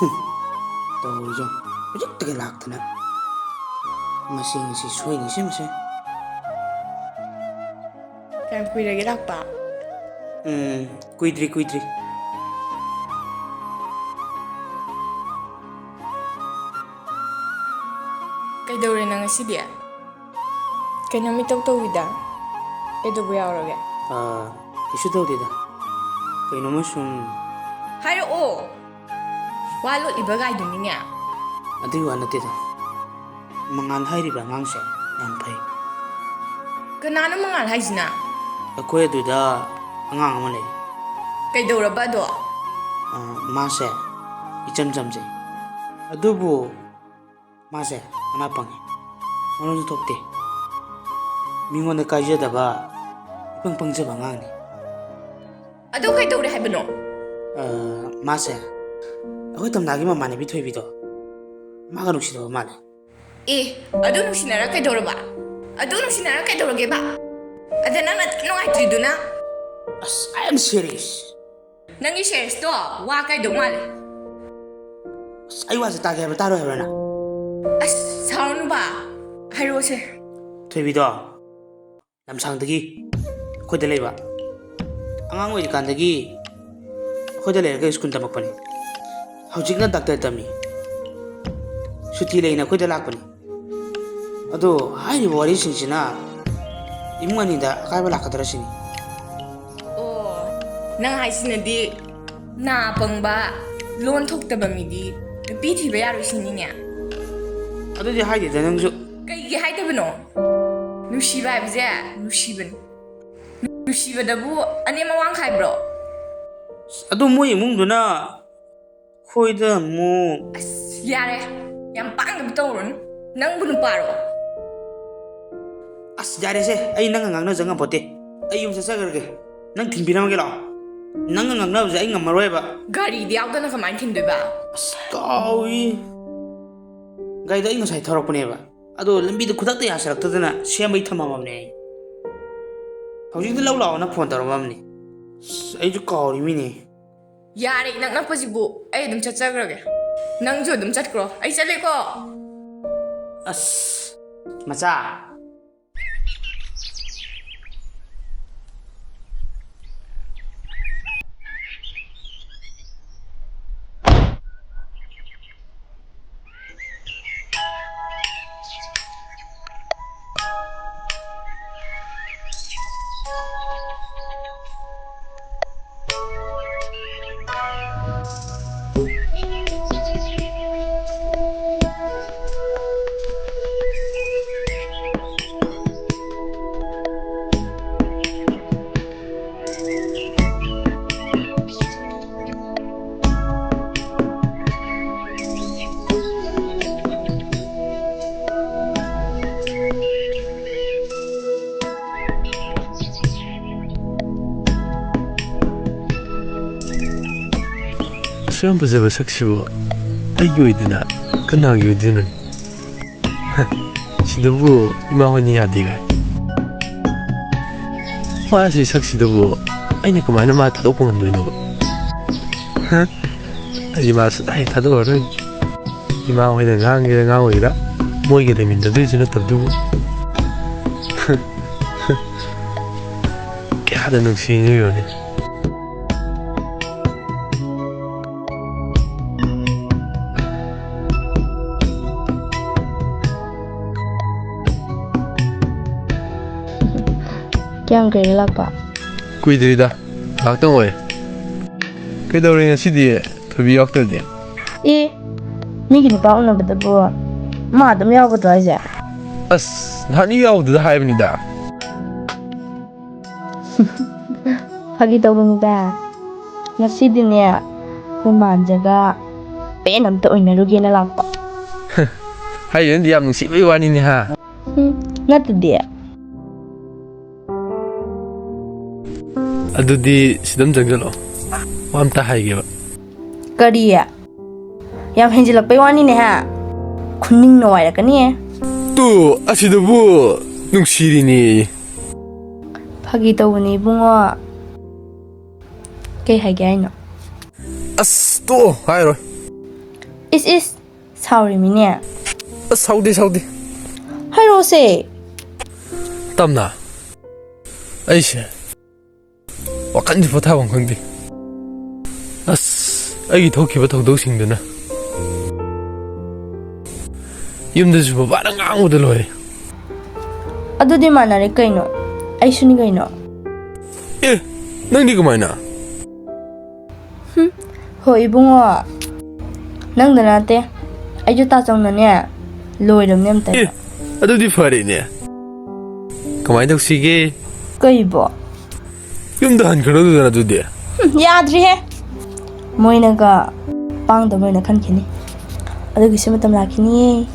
ꯍꯨꯝ, ꯇꯧꯔꯤꯁꯦ ꯌꯦꯡꯉꯨ꯫ ꯍꯧꯖꯤꯛꯇꯒꯤ ꯂꯥꯛꯇꯅ꯫ ꯃꯁꯤ ꯉꯁꯤ ꯁꯣꯏꯅꯤ ꯁꯤ ꯃꯁꯦ꯫ ꯀꯌꯥꯝ ꯀꯨꯏꯔꯒꯦ ꯂꯥꯛꯄ? ꯎꯝ, ꯀꯨꯏꯗ꯭ꯔꯤ, ꯀꯨꯏꯗ꯭ꯔꯤ꯫ ꯀꯩꯗꯧꯔꯦ ꯅꯪ ꯉꯁꯤꯗꯤ? ꯀꯩꯅꯣꯝ ꯏꯇꯧ ꯇꯧꯏꯗ꯫ ꯀꯩꯗꯧꯕ ꯌꯥꯎꯔꯒꯦ? ꯑꯥ, ꯀꯩꯁꯨ ꯇꯧꯗꯦꯗ꯫ ꯀꯩꯅꯣꯝꯃ ꯁꯨꯝ ꯍꯥꯏꯔꯛꯑꯣ꯫ ꯋꯥ ꯂꯣꯠꯂꯤꯕ ꯒꯥꯏꯗꯨꯅꯤꯅꯦ꯫ ꯑꯗꯨꯒꯤ ꯋꯥ ꯅꯠꯇꯦꯗ꯫ ꯃꯉꯥꯜ ꯍꯥꯏꯔꯤꯕ ꯑꯉꯥꯡꯁꯦ ꯌꯥꯝ ꯐꯩ꯫ ꯀꯅꯥꯅꯣ ꯃꯉꯥꯜ ꯍꯥꯏꯁꯤꯅ? ꯑꯩꯈꯣꯏ ꯑꯗꯨꯗ ꯑꯉꯥꯡ ꯑꯃ ꯂꯩ꯫ ꯀꯩꯗꯧꯔꯕ ꯑꯗꯣ? ꯑꯥ, ꯃꯥꯁꯦ ꯏꯆꯝ ꯆꯝꯖꯩ꯫ ꯑꯗꯨꯕꯨ ꯃꯥꯁꯦ ꯃꯅꯥ ꯄꯪꯉꯤ꯫ ꯃꯔꯣꯟꯁꯨ ꯊꯣꯛꯇꯦ꯫ ꯃꯤꯉꯣꯟꯗ ꯀꯥꯏꯖꯗꯕ, ꯏꯄꯪ ꯄꯪꯖꯕ ꯑꯉꯥꯡꯅꯤ꯫ ꯑꯗꯨ ꯀꯩꯗꯧꯔꯦ ꯍꯥꯏꯕꯅꯣ? ꯑ, ꯃꯥꯁꯦ ꯑꯩꯈꯣꯏ ꯇꯝꯅꯥꯒꯤ ꯃꯃꯥꯟꯅꯕꯤ ꯊꯣꯏꯕꯤꯗꯣ, ꯃꯥꯒ ꯅꯨꯡꯁꯤꯅꯕ ꯃꯥꯜꯂꯦ꯫ ꯑꯦ, ꯑꯗꯨ ꯅꯨꯡꯁꯤꯅꯔ ꯀꯩꯗꯧꯔꯕ? ꯑꯗꯨ ꯅꯨꯡꯁꯤꯅꯔ ꯀꯩꯗꯧꯔꯒꯦꯕ? ꯑꯗ ꯅꯪꯅ ꯅꯨꯡꯉꯥꯏꯇ꯭ꯔꯤꯗꯨꯅ? ꯑꯁ, I am serious. ꯅꯪꯒꯤ ꯁꯦꯔꯤꯌꯁꯇꯣ ꯋꯥ ꯀꯩꯗꯧ ꯃꯥꯜꯂꯦ꯫ ꯑꯁ, ꯑꯩ ꯋꯥꯁꯦ ꯇꯥꯒꯦ ꯍꯥꯏꯕ꯭ꯔꯥ, ꯇꯥꯔꯣꯏ ꯍꯥꯏꯕ꯭ꯔꯥ ꯅꯪ? ꯑꯁ, ꯁꯥꯎꯔꯅꯨꯕ꯫ ꯍꯥꯏꯔꯛꯑꯣꯁꯦ꯫ ꯊꯣꯏꯕꯤꯗꯣ ꯂꯝꯁꯥꯡꯗꯒꯤ ꯑꯩꯈꯣꯏꯗ ꯂꯩꯕ꯫ ꯑꯉꯥꯡ ꯑꯣꯏꯔꯤꯀꯥꯟꯗꯒꯤ ꯑꯩꯈꯣꯏꯗ ꯂꯩꯔꯒ ꯁ꯭ꯀꯨꯜ ꯇꯝꯃꯛꯄꯅꯤ꯫ ꯍꯧꯖꯤꯛꯅ ꯗꯥꯛꯇꯔ ꯇꯝꯃꯤ꯫ ꯁꯨꯇꯤ ꯂꯩꯅ ꯑꯩꯈꯣꯏꯗ ꯂꯥꯛꯄꯅꯤ꯫ ꯑꯗꯣ ꯍꯥꯏꯔꯤꯕ ꯋꯥꯔꯤꯁꯤꯡꯁꯤꯅ ꯏꯃꯨꯡ ꯑꯅꯤꯗ ꯑꯀꯥꯏꯕ ꯂꯥꯛꯀꯗ꯭ꯔꯥ ꯁꯤꯅꯤ꯫ ꯑꯣ, ꯅꯪ ꯍꯥꯏꯁꯤꯅꯗꯤ ꯅꯥ ꯄꯪꯕ, ꯂꯣꯟ ꯊꯣꯛꯇꯕ ꯃꯤꯗꯤ ꯅꯨꯄꯤ ꯊꯤꯕ ꯌꯥꯔꯣꯏ ꯁꯤꯅꯤꯅꯦ꯫ ꯑꯗꯨꯗꯤ ꯍꯥꯏꯗꯦꯗ ꯅꯪꯁꯨ꯫ ꯀꯩꯒꯤ ꯍꯥꯏꯗꯕꯅꯣ? ꯅꯨꯡꯁꯤꯕ ꯍꯥꯏꯕꯁꯦ ꯅꯨꯡꯁꯤꯕꯅꯤ꯫ ꯅꯨꯡꯁꯤꯕꯗꯕꯨ ꯑꯅꯦꯝ ꯑꯋꯥꯡ ꯈꯥꯏꯕ꯭ꯔꯣ? ꯑꯗꯨ ꯃꯣꯏ ꯏꯃꯨꯡꯗꯨꯅ ꯑꯩꯈꯣꯏꯗ ꯑꯃꯨꯛ ꯑꯁ, ꯌꯥꯔꯦ꯫ ꯌꯥꯝ ꯄꯥꯡꯅꯕ ꯇꯧꯔꯨꯅꯨ꯫ ꯅꯪꯕꯨ ꯅꯨꯄꯥꯔꯣ? ꯑꯁ, ꯌꯥꯔꯦꯁꯦ, ꯑꯩ ꯅꯪꯒ ꯉꯥꯡꯅꯖ ꯉꯝꯄꯣꯠꯇꯦ꯫ ꯑꯩ ꯌꯨꯝ ꯆꯠꯆꯈ꯭ꯔꯒꯦ꯫ ꯅꯪ ꯊꯤꯟꯕꯤꯔꯝꯃꯒꯦ ꯂꯥꯛꯑꯣ꯫ ꯅꯪꯒ ꯉꯥꯡꯅꯕꯁꯦ ꯑꯩ ꯉꯝꯃꯔꯣꯏꯕ꯫ ꯒꯥꯔꯤꯗꯤ ꯌꯥꯎꯗꯅ ꯀꯃꯥꯏꯅ ꯊꯤꯟꯗꯣꯏꯕ? ꯑꯁ, ꯀꯥꯎꯏ꯫ ꯒꯥꯔꯤꯗꯣ ꯑꯩ ꯉꯁꯥꯏ ꯊꯧꯔꯛꯄꯅꯦꯕ, ꯑꯗꯣ ꯂꯝꯕꯤꯗꯣ ꯈꯨꯗꯛꯇ ꯌꯥꯁꯜꯂꯛꯇꯗꯅ ꯁꯦꯝꯕꯩ ꯊꯝꯃꯝꯃꯕꯅꯦ ꯑꯩ꯫ ꯍꯧꯖꯤꯛꯇ ꯂꯧ ꯂꯥꯛꯑꯣꯅ ꯐꯣꯟ ꯇꯧꯔꯝꯃꯕꯅꯦ꯫ ꯑꯁ, ꯑꯩꯁꯨ ꯀꯥꯎꯔꯤꯃꯤꯅꯦ꯫ ꯌꯥꯔꯦ, ꯏꯅꯛ ꯅꯛꯄꯁꯤꯕꯨ꯫ ꯑꯩ ꯑꯗꯨꯝ ꯆꯠꯆꯈ꯭ꯔꯒꯦ꯫ ꯅꯪꯁꯨ ꯑꯗꯨꯝ ꯆꯠꯈ꯭ꯔꯣ꯫ ꯑꯩ ꯆꯠꯂꯦꯀꯣ꯫ ꯑꯁ, ꯃꯆꯥ꯫ ꯑꯁꯨꯛ ꯌꯥꯝ ꯐꯖꯕ ꯁꯛꯁꯤꯕꯨ ꯑꯩꯒꯤ ꯑꯣꯏꯗꯅ ꯀꯅꯥꯒꯤ ꯑꯣꯏꯗꯣꯏꯅꯣ? ꯁꯤꯗꯕꯨ ꯏꯃꯥ ꯍꯣꯏꯅ ꯌꯥꯗꯦ ꯀꯥꯏ꯫ ꯃꯥꯁꯤ ꯁꯛꯁꯤꯗꯕꯨ ꯑꯩꯅ ꯀꯃꯥꯏꯅ ꯃꯥ ꯊꯥꯗꯣꯛꯄ ꯉꯝꯗꯣꯏꯅꯣꯕ? ꯍ? ꯑꯩ ꯃꯥ ꯁꯨꯡꯊꯥ ꯍꯦꯛ ꯊꯥꯗꯣꯛꯑꯔꯣꯏ꯫ ꯏꯃꯥ ꯍꯣꯏꯅ ꯉꯥꯡꯒꯦꯔꯥ ꯉꯥꯡꯉꯣꯏꯒꯦꯔꯥ, ꯃꯣꯏꯒ ꯂꯩꯃꯤꯟꯅꯗꯣꯏꯁꯨ ꯅꯠꯇꯕꯗꯨꯕꯨ꯫ ꯀꯌꯥꯗ ꯅꯨꯡꯁꯤꯅꯣ ꯌꯦꯡꯉꯨꯅꯦ꯫ ꯀꯌꯥꯝ ꯀꯨꯏꯔꯦ ꯂꯥꯛꯄ? ꯀꯨꯏꯗ꯭ꯔꯤꯗ, ꯉꯥꯏꯍꯥꯛꯇꯪ ꯑꯣꯏꯔꯦ꯫ ꯀꯩꯗꯧꯔꯦ ꯉꯁꯤꯗꯤ, ꯊꯣꯏꯕꯤ ꯌꯥꯎꯔꯛꯇ꯭ꯔꯗꯤ? ꯑꯦ, ꯃꯤꯒꯤ ꯅꯨꯄꯥ ꯎꯅꯕꯗꯕꯨ ꯃꯥ ꯑꯗꯨꯝ ꯌꯥꯎꯒꯗ꯭ꯔꯣ ꯍꯥꯏꯁꯦ? ꯑꯁ, ꯅꯍꯥꯟ ꯌꯥꯎꯕꯗꯨꯗ ꯍꯥꯏꯕꯅꯤꯗ꯫ ꯐꯥꯒꯤ ꯇꯧꯕꯅꯤꯗ꯫ ꯉꯁꯤꯗꯤꯅꯦ, ꯃꯃꯥꯟꯖꯒ ꯄꯦꯟ ꯑꯝꯇ ꯑꯣꯏꯅꯔꯨꯒꯦꯅ ꯂꯥꯛꯄ꯫ ꯍꯥꯏꯔꯤꯅꯗꯤ ꯌꯥꯝ ꯅꯨꯡꯁꯤꯕꯩ ꯋꯥꯅꯤꯅꯦ ꯍꯥ? ꯎꯝ, ꯅꯠꯇꯗꯤ꯫ ꯑꯗꯨꯗꯤ ꯁꯤꯗ ꯑꯗꯨꯝ ꯆꯪꯁꯤꯜꯂꯛꯑꯣ, ꯋꯥ ꯑꯝꯇ ꯍꯥꯏꯒꯦꯕ꯫ ꯀꯔꯤ? ꯌꯥꯝ ꯍꯦꯟꯖꯤꯜꯂꯛꯄꯩ ꯋꯥꯅꯤꯅꯦ ꯍꯥ? ꯈꯨꯅꯤꯡ ꯅꯨꯡꯉꯥꯏꯔꯛꯀꯅꯤꯌꯦ꯫ ꯇꯨ, ꯑꯁꯤꯗꯕꯨ ꯅꯨꯡꯁꯤꯔꯤꯅꯦ꯫ ꯐꯥꯒꯤ ꯇꯧꯕꯅꯦ ꯏꯕꯨꯡꯉꯣ꯫ ꯀꯩ ꯍꯥꯏꯒꯦ ꯍꯥꯏꯅꯣ? ꯑꯁ, ꯇꯣꯛꯑꯣ, ꯍꯥꯏꯔꯣꯏ꯫ ꯏꯁ ꯏꯁ, ꯁꯥꯎꯔꯤꯃꯤꯅꯦ꯫ ꯑꯁ, ꯁꯥꯎꯗꯦ, ꯁꯥꯎꯗꯦ꯫ ꯍꯥꯏꯔꯛꯑꯣꯁꯦ꯫ ꯇꯝꯅ, ꯑꯩꯁꯦ ꯋꯥꯈꯜꯁꯦ ꯄꯣꯊꯥꯐꯝ ꯈꯪꯗꯦ꯫ ꯑꯁ, ꯑꯩꯒꯤ ꯊꯣꯛꯈꯤꯕ ꯊꯧꯗꯣꯛꯁꯤꯡꯗꯨꯅ ꯌꯨꯝꯗꯁꯨ ꯕꯕꯥꯅ ꯉꯥꯡꯕꯗ ꯂꯣꯏꯔꯦ꯫ ꯑꯗꯨꯗꯤ ꯃꯥꯟꯅꯔꯦ ꯀꯩꯅꯣ, ꯑꯩꯁꯨꯅꯤ ꯀꯩꯅꯣ꯫ ꯑꯦ, ꯅꯪꯗꯤ ꯀꯃꯥꯏꯅ? ꯍꯨꯝ, ꯍꯣ ꯏꯕꯨꯡꯉꯣ, ꯅꯪꯗ ꯅꯠꯇꯦ, ꯑꯩꯁꯨ ꯇꯥꯆꯧꯅꯅꯦ ꯂꯣꯏꯔꯕꯅꯦ ꯑꯝꯇ꯫ ꯑꯦ, ꯑꯗꯨꯗꯤ ꯐꯔꯦꯅꯦ꯫ ꯀꯃꯥꯏꯅ ꯇꯧꯁꯤꯒꯦ? ꯀꯩꯕꯣ? ꯌꯨꯝꯗ ꯍꯟꯈ꯭ꯔꯗꯨꯗꯅ ꯑꯗꯨꯗꯤ꯫ ꯍꯨꯝ, ꯌꯥꯗ꯭ꯔꯤꯍꯦ꯫ ꯃꯣꯏꯅꯒ ꯄꯥꯡꯗꯕ ꯑꯣꯏꯅ ꯈꯟꯈꯤꯅꯤ꯫ ꯑꯗꯨꯒꯤꯁꯨ ꯃꯇꯝ ꯂꯥꯛꯈꯤꯅꯤꯌꯦ꯫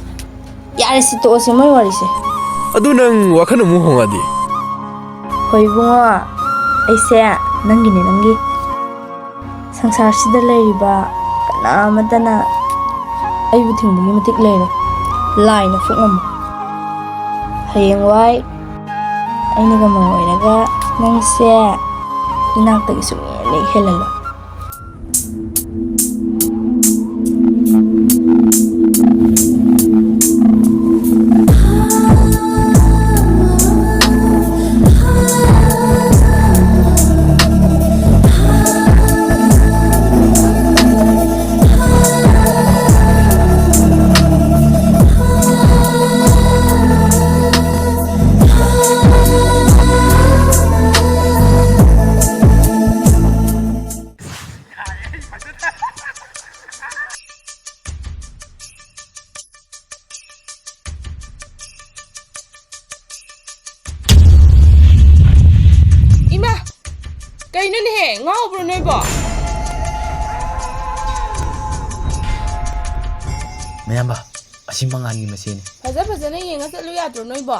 ꯌꯥꯔꯦ, ꯁꯤ ꯇꯣꯛꯑꯁꯦ, ꯃꯣꯏ ꯋꯥꯔꯤꯁꯦ꯫ ꯑꯗꯨ ꯅꯪ ꯋꯥꯈꯜ ꯑꯃꯨꯛ ꯍꯣꯡꯉꯛꯑꯗꯤ? ꯍꯣꯏ ꯏꯕꯨꯡꯉꯣ, ꯑꯩꯁꯦ ꯅꯪꯒꯤꯅꯦ, ꯅꯪꯒꯤ꯫ ꯁꯪꯁꯥꯔꯁꯤꯗ ꯂꯩꯔꯤꯕ ꯀꯅꯥ ꯑꯃꯠꯇꯅ ꯑꯩꯕꯨ ꯊꯤꯡꯕꯒꯤ ꯃꯇꯤꯛ ꯂꯩꯔꯦ꯫ ꯂꯥꯏꯅ ꯐꯨꯛ ꯉꯝꯃꯣ꯫ ꯍꯌꯦꯡꯋꯥꯏ ꯑꯩꯅꯒ ꯃꯧ ꯑꯣꯏꯔꯒ ꯅꯪꯁꯦ ꯏꯅꯥꯛꯇꯒꯤ ꯁꯨꯡꯂꯦꯡ ꯍꯦꯜꯂꯜꯂꯣ꯫ ꯃꯌꯥꯝꯕ, ꯑꯁꯤ ꯃꯉꯥꯜꯒꯤ ꯃꯆꯦꯅꯤ꯫ ꯐꯖ ꯐꯖꯅ ꯌꯦꯡꯉ ꯆꯠꯂꯨ ꯌꯥꯗ꯭ꯔꯣ ꯅꯣꯏꯕꯣ?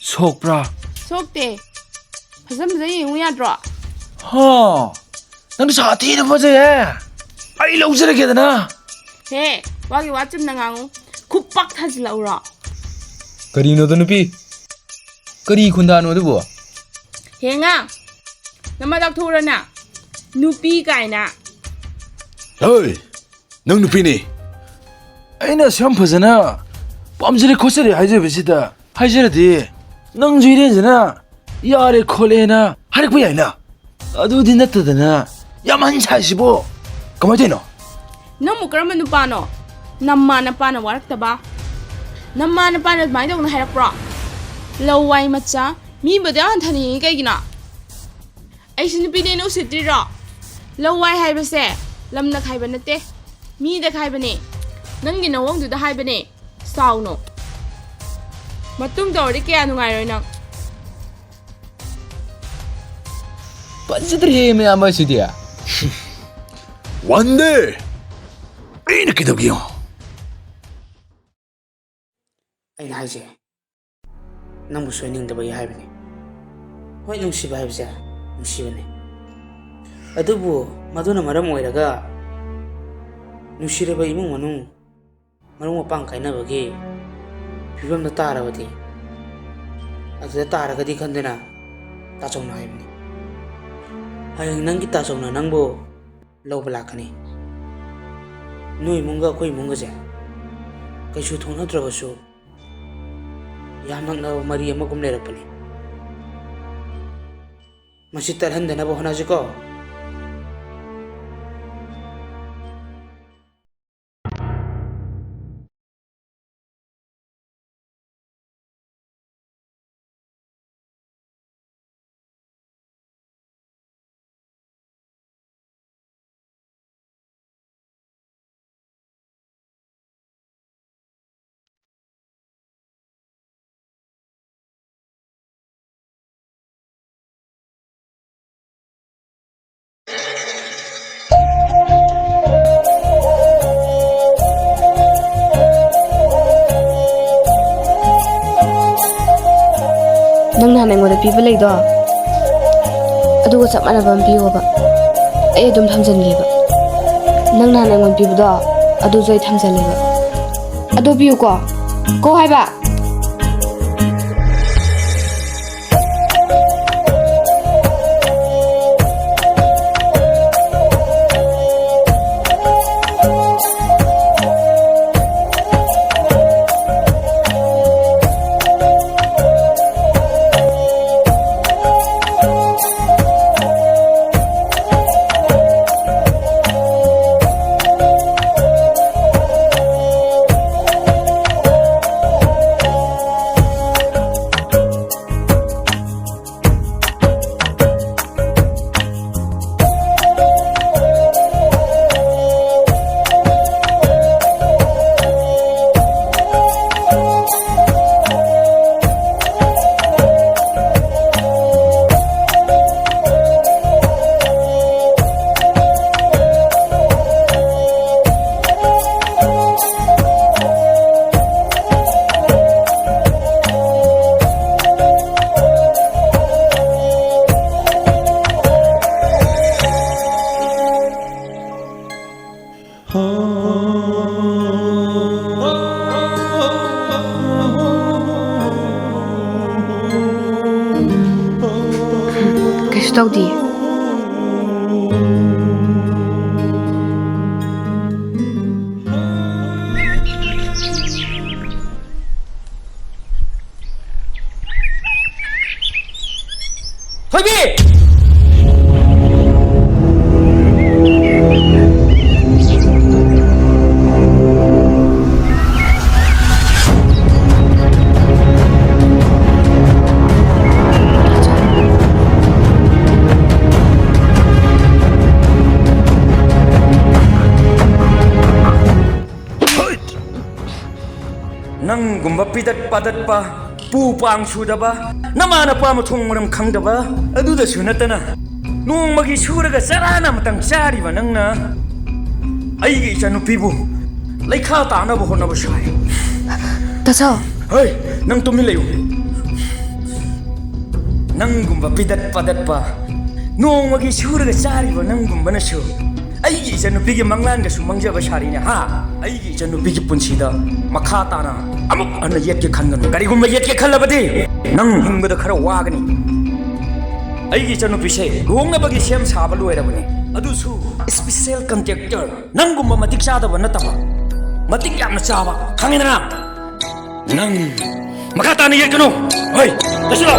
ꯁꯣꯛꯄ꯭ꯔꯥ? ꯁꯣꯛꯇꯦ꯫ ꯐꯖ ꯐꯖꯅ ꯌꯦꯡꯉꯨ ꯌꯥꯗ꯭ꯔꯣ? ꯍꯥ? ꯅꯪ ꯁꯥꯊꯤꯅ ꯐꯖꯩꯍꯦ꯫ ꯑꯩ ꯂꯧꯖꯔꯒꯦꯗꯅ꯫ ꯍꯦ, ꯋꯥꯒꯤ ꯋꯥ ꯆꯨꯝꯅ ꯉꯥꯡꯉꯨ꯫ ꯈꯨꯄꯥꯛ ꯊꯥꯖꯤꯜꯂꯛꯎꯔꯣ? ꯀꯔꯤꯅꯣꯗ ꯅꯨꯄꯤ? ꯀꯔꯤ ꯈꯨꯟꯗꯥꯅꯣ ꯑꯗꯨꯕꯨ? ꯍꯦ ꯉꯥ, ꯅꯃ ꯂꯥꯎꯊꯣꯛꯎꯔꯅ? ꯅꯨꯄꯤ ꯀꯥꯏꯅ꯫ ꯍꯣꯏ, ꯅꯪ ꯅꯨꯄꯤꯅꯤ꯫ ꯑꯩꯅ ꯑꯁꯨꯛ ꯌꯥꯝ ꯐꯖꯅ ꯄꯥꯝꯖꯔꯦ ꯈꯣꯠꯆꯔꯦ ꯍꯥꯏꯖꯕꯁꯤꯗ ꯍꯥꯏꯖꯔꯗꯤ ꯅꯪꯁꯨ ꯏꯔꯦꯟꯖꯅ ꯌꯥꯔꯦ ꯈꯣꯠꯂꯦꯅ ꯍꯥꯏꯔꯛꯄ ꯌꯥꯏꯅ꯫ ꯑꯗꯨꯗꯤ ꯅꯠꯇꯗꯅ ꯌꯥꯝ ꯑꯍꯟ ꯁꯥꯏꯁꯤꯕꯣ ꯀꯃꯥꯏ ꯇꯧꯔꯤꯅꯣ? ꯅꯪꯕꯨ ꯀꯔꯝꯕ ꯅꯨꯄꯥꯅꯣ? ꯅꯃꯥ ꯅꯄꯥꯅ ꯋꯥꯔꯛꯇꯕ? ꯅꯃꯥ ꯅꯄꯥꯅ ꯑꯗꯨꯃꯥꯏꯅ ꯇꯧꯅ ꯍꯥꯏꯔꯛꯄ꯭ꯔꯣ? ꯂꯋꯥꯏ ꯃꯆꯥ, ꯃꯤꯕꯨꯗꯤ ꯌꯥꯝ ꯍꯟꯊꯅ ꯌꯦꯡꯉꯤ ꯀꯩꯒꯤꯅꯣ? ꯑꯩꯁꯨ ꯅꯨꯄꯤꯅꯦꯅ ꯎꯁꯤꯠꯇ꯭ꯔꯤꯔꯣ? ꯂꯋꯥꯏ ꯍꯥꯏꯕꯁꯦ ꯂꯝꯅ ꯈꯥꯏꯕ ꯅꯠꯇꯦ, ꯃꯤꯗ ꯈꯥꯏꯕꯅꯦ꯫ ꯅꯪꯒꯤ ꯅꯋꯣꯡꯗꯨꯗ ꯍꯥꯏꯕꯅꯦ, ꯁꯥꯎꯅꯣ꯫ ꯃꯇꯨꯡ ꯇꯧꯔꯗꯤ ꯀꯌꯥ ꯅꯨꯡꯉꯥꯏꯔꯣꯏ ꯅꯪ꯫ ꯐꯖꯗ꯭ꯔꯦꯍꯦ ꯃꯌꯥꯝꯕ ꯁꯤꯗꯤ꯫ ꯋꯥꯟꯗꯦ! ꯑꯩꯅ ꯀꯩꯗꯧꯒꯦ ꯌꯦꯡꯉꯣ꯫ ꯑꯩꯅ ꯍꯥꯏꯁꯦ, ꯅꯪꯕꯨ ꯁꯣꯏꯅꯤꯡꯗꯕꯒꯤ ꯍꯥꯏꯕꯅꯤ꯫ ꯍꯣꯏ, ꯅꯨꯡꯁꯤꯕ ꯍꯥꯏꯕꯁꯦ ꯅꯨꯡꯁꯤꯕꯅꯤ, ꯑꯗꯨꯕꯨ ꯃꯗꯨꯅ ꯃꯔꯝ ꯑꯣꯏꯔꯒ ꯅꯨꯡꯁꯤꯔꯕ ꯏꯃꯨꯡ ꯃꯅꯨꯡ, ꯃꯔꯨꯞ ꯃꯄꯥꯡ ꯀꯥꯏꯅꯕꯒꯤ ꯐꯤꯕꯝꯗ ꯇꯥꯔꯕꯗꯤ, ꯑꯗꯨꯗ ꯇꯥꯔꯒꯗꯤ ꯈꯟꯗꯨꯅ ꯇꯥꯆꯧꯅ ꯍꯥꯏꯕꯅꯤ꯫ ꯍꯌꯦꯡ ꯅꯪꯒꯤ ꯇꯥꯆꯧꯅ ꯅꯪꯕꯨ ꯂꯧꯕ ꯂꯥꯛꯀꯅꯤ꯫ ꯅꯣꯏ ꯏꯃꯨꯡꯒ ꯑꯩꯈꯣꯏ ꯏꯃꯨꯡꯒꯁꯦ ꯀꯩꯁꯨ ꯊꯣꯛꯅꯗ꯭ꯔꯕꯁꯨ ꯌꯥꯝ ꯅꯛꯅꯕ ꯃꯔꯤ ꯑꯃꯒꯨꯝ ꯂꯩꯔꯛꯄꯅꯤ꯫ ꯃꯁꯤ ꯇꯠꯍꯟꯗꯅꯕ ꯍꯣꯠꯅꯁꯤꯀꯣ꯫ ꯄꯤꯕ ꯂꯩꯗꯣ, ꯑꯗꯨꯒ ꯆꯞ ꯃꯥꯟꯅꯕ ꯑꯃ ꯄꯤꯌꯣꯕ꯫ ꯑꯩ ꯑꯗꯨꯝ ꯊꯝꯖꯟꯒꯦꯕ꯫ ꯅꯪ ꯅꯍꯥꯟ ꯑꯩꯉꯣꯟꯗ ꯄꯤꯕꯗꯣ, ꯑꯗꯨꯁꯨ ꯑꯩ ꯊꯝꯖꯜꯂꯦꯕ꯫ ꯑꯗꯨ ꯄꯤꯌꯨꯀꯣ꯫ ꯀꯣ ꯍꯥꯏꯕ꯫ ꯀꯩꯁꯨ ꯇꯧꯗꯤꯌꯦ꯫ ꯊꯣꯏꯕꯤ! ꯅꯪꯒꯨꯝꯕ ꯄꯤꯗꯠ ꯄꯥꯗꯠꯄ, ꯄꯨ ꯄꯥꯡ ꯁꯨꯗꯕ, ꯅꯃꯥ ꯅꯄꯥ ꯃꯊꯣꯡ ꯃꯔꯝ ꯈꯪꯗꯕ, ꯑꯗꯨꯗꯁꯨ ꯅꯠꯇꯅ ꯅꯣꯡꯃꯒꯤ ꯁꯨꯔꯒ ꯆꯔꯥꯅ ꯑꯃꯇꯪ ꯆꯥꯔꯤꯕ ꯅꯪꯅ ꯑꯩꯒꯤ ꯏꯆꯥꯅꯨꯄꯤꯕꯨ ꯂꯩꯈꯥ ꯇꯥꯅꯕ ꯍꯣꯠꯅꯕ ꯁꯥꯏ꯫ ꯇꯥꯆꯧ꯫ ꯍꯩ, ꯅꯪ ꯇꯨꯃꯤꯟ ꯂꯩꯌꯨ꯫ ꯅꯪꯒꯨꯝꯕ ꯄꯤꯗꯠ ꯄꯥꯗꯠꯄ, ꯅꯣꯡꯃꯒꯤ ꯁꯨꯔꯒ ꯆꯥꯔꯤꯕ ꯅꯪꯒꯨꯝꯕꯅꯁꯨ ꯑꯩꯒꯤ ꯏꯆꯟꯅꯨꯄꯤꯒꯤ ꯃꯪꯂꯥꯟꯒꯁꯨ ꯃꯪꯖꯕ ꯁꯥꯔꯤꯅꯦ, ꯍꯥ? ꯑꯩꯒꯤ ꯏꯆꯟꯅꯨꯄꯤꯒꯤ ꯄꯨꯟꯁꯤꯗ ꯃꯈꯥ ꯇꯥꯅ ꯑꯃꯨꯛ ꯍꯟꯅ ꯌꯦꯠꯀꯦ ꯈꯟꯒꯅꯨ꯫ ꯀꯔꯤꯒꯨꯝꯕ ꯌꯦꯠꯀꯦ ꯈꯜꯂꯕꯗꯤ ꯅꯪ ꯍꯤꯡꯕꯗ ꯈꯔ ꯋꯥꯒꯅꯤ꯫ ꯑꯩꯒꯤ ꯏꯆꯟꯅꯨꯄꯤꯁꯦ ꯂꯨꯍꯣꯡꯅꯕꯒꯤ ꯁꯦꯝ ꯁꯥꯕ ꯂꯣꯏꯔꯕꯅꯤ, ꯑꯗꯨꯁꯨ special contractor, ꯅꯪꯒꯨꯝꯕ ꯃꯇꯤꯛ ꯆꯥꯗꯕ ꯅꯠꯇꯕ, ꯃꯇꯤꯛ ꯌꯥꯝꯅ ꯆꯥꯕ, ꯈꯪꯉꯤꯗꯅ? ꯅꯪ ꯃꯈꯥ ꯇꯥꯅ ꯌꯦꯛꯀꯅꯨ꯫ ꯍꯣꯏ, ꯆꯠꯁꯤꯜꯂꯣ꯫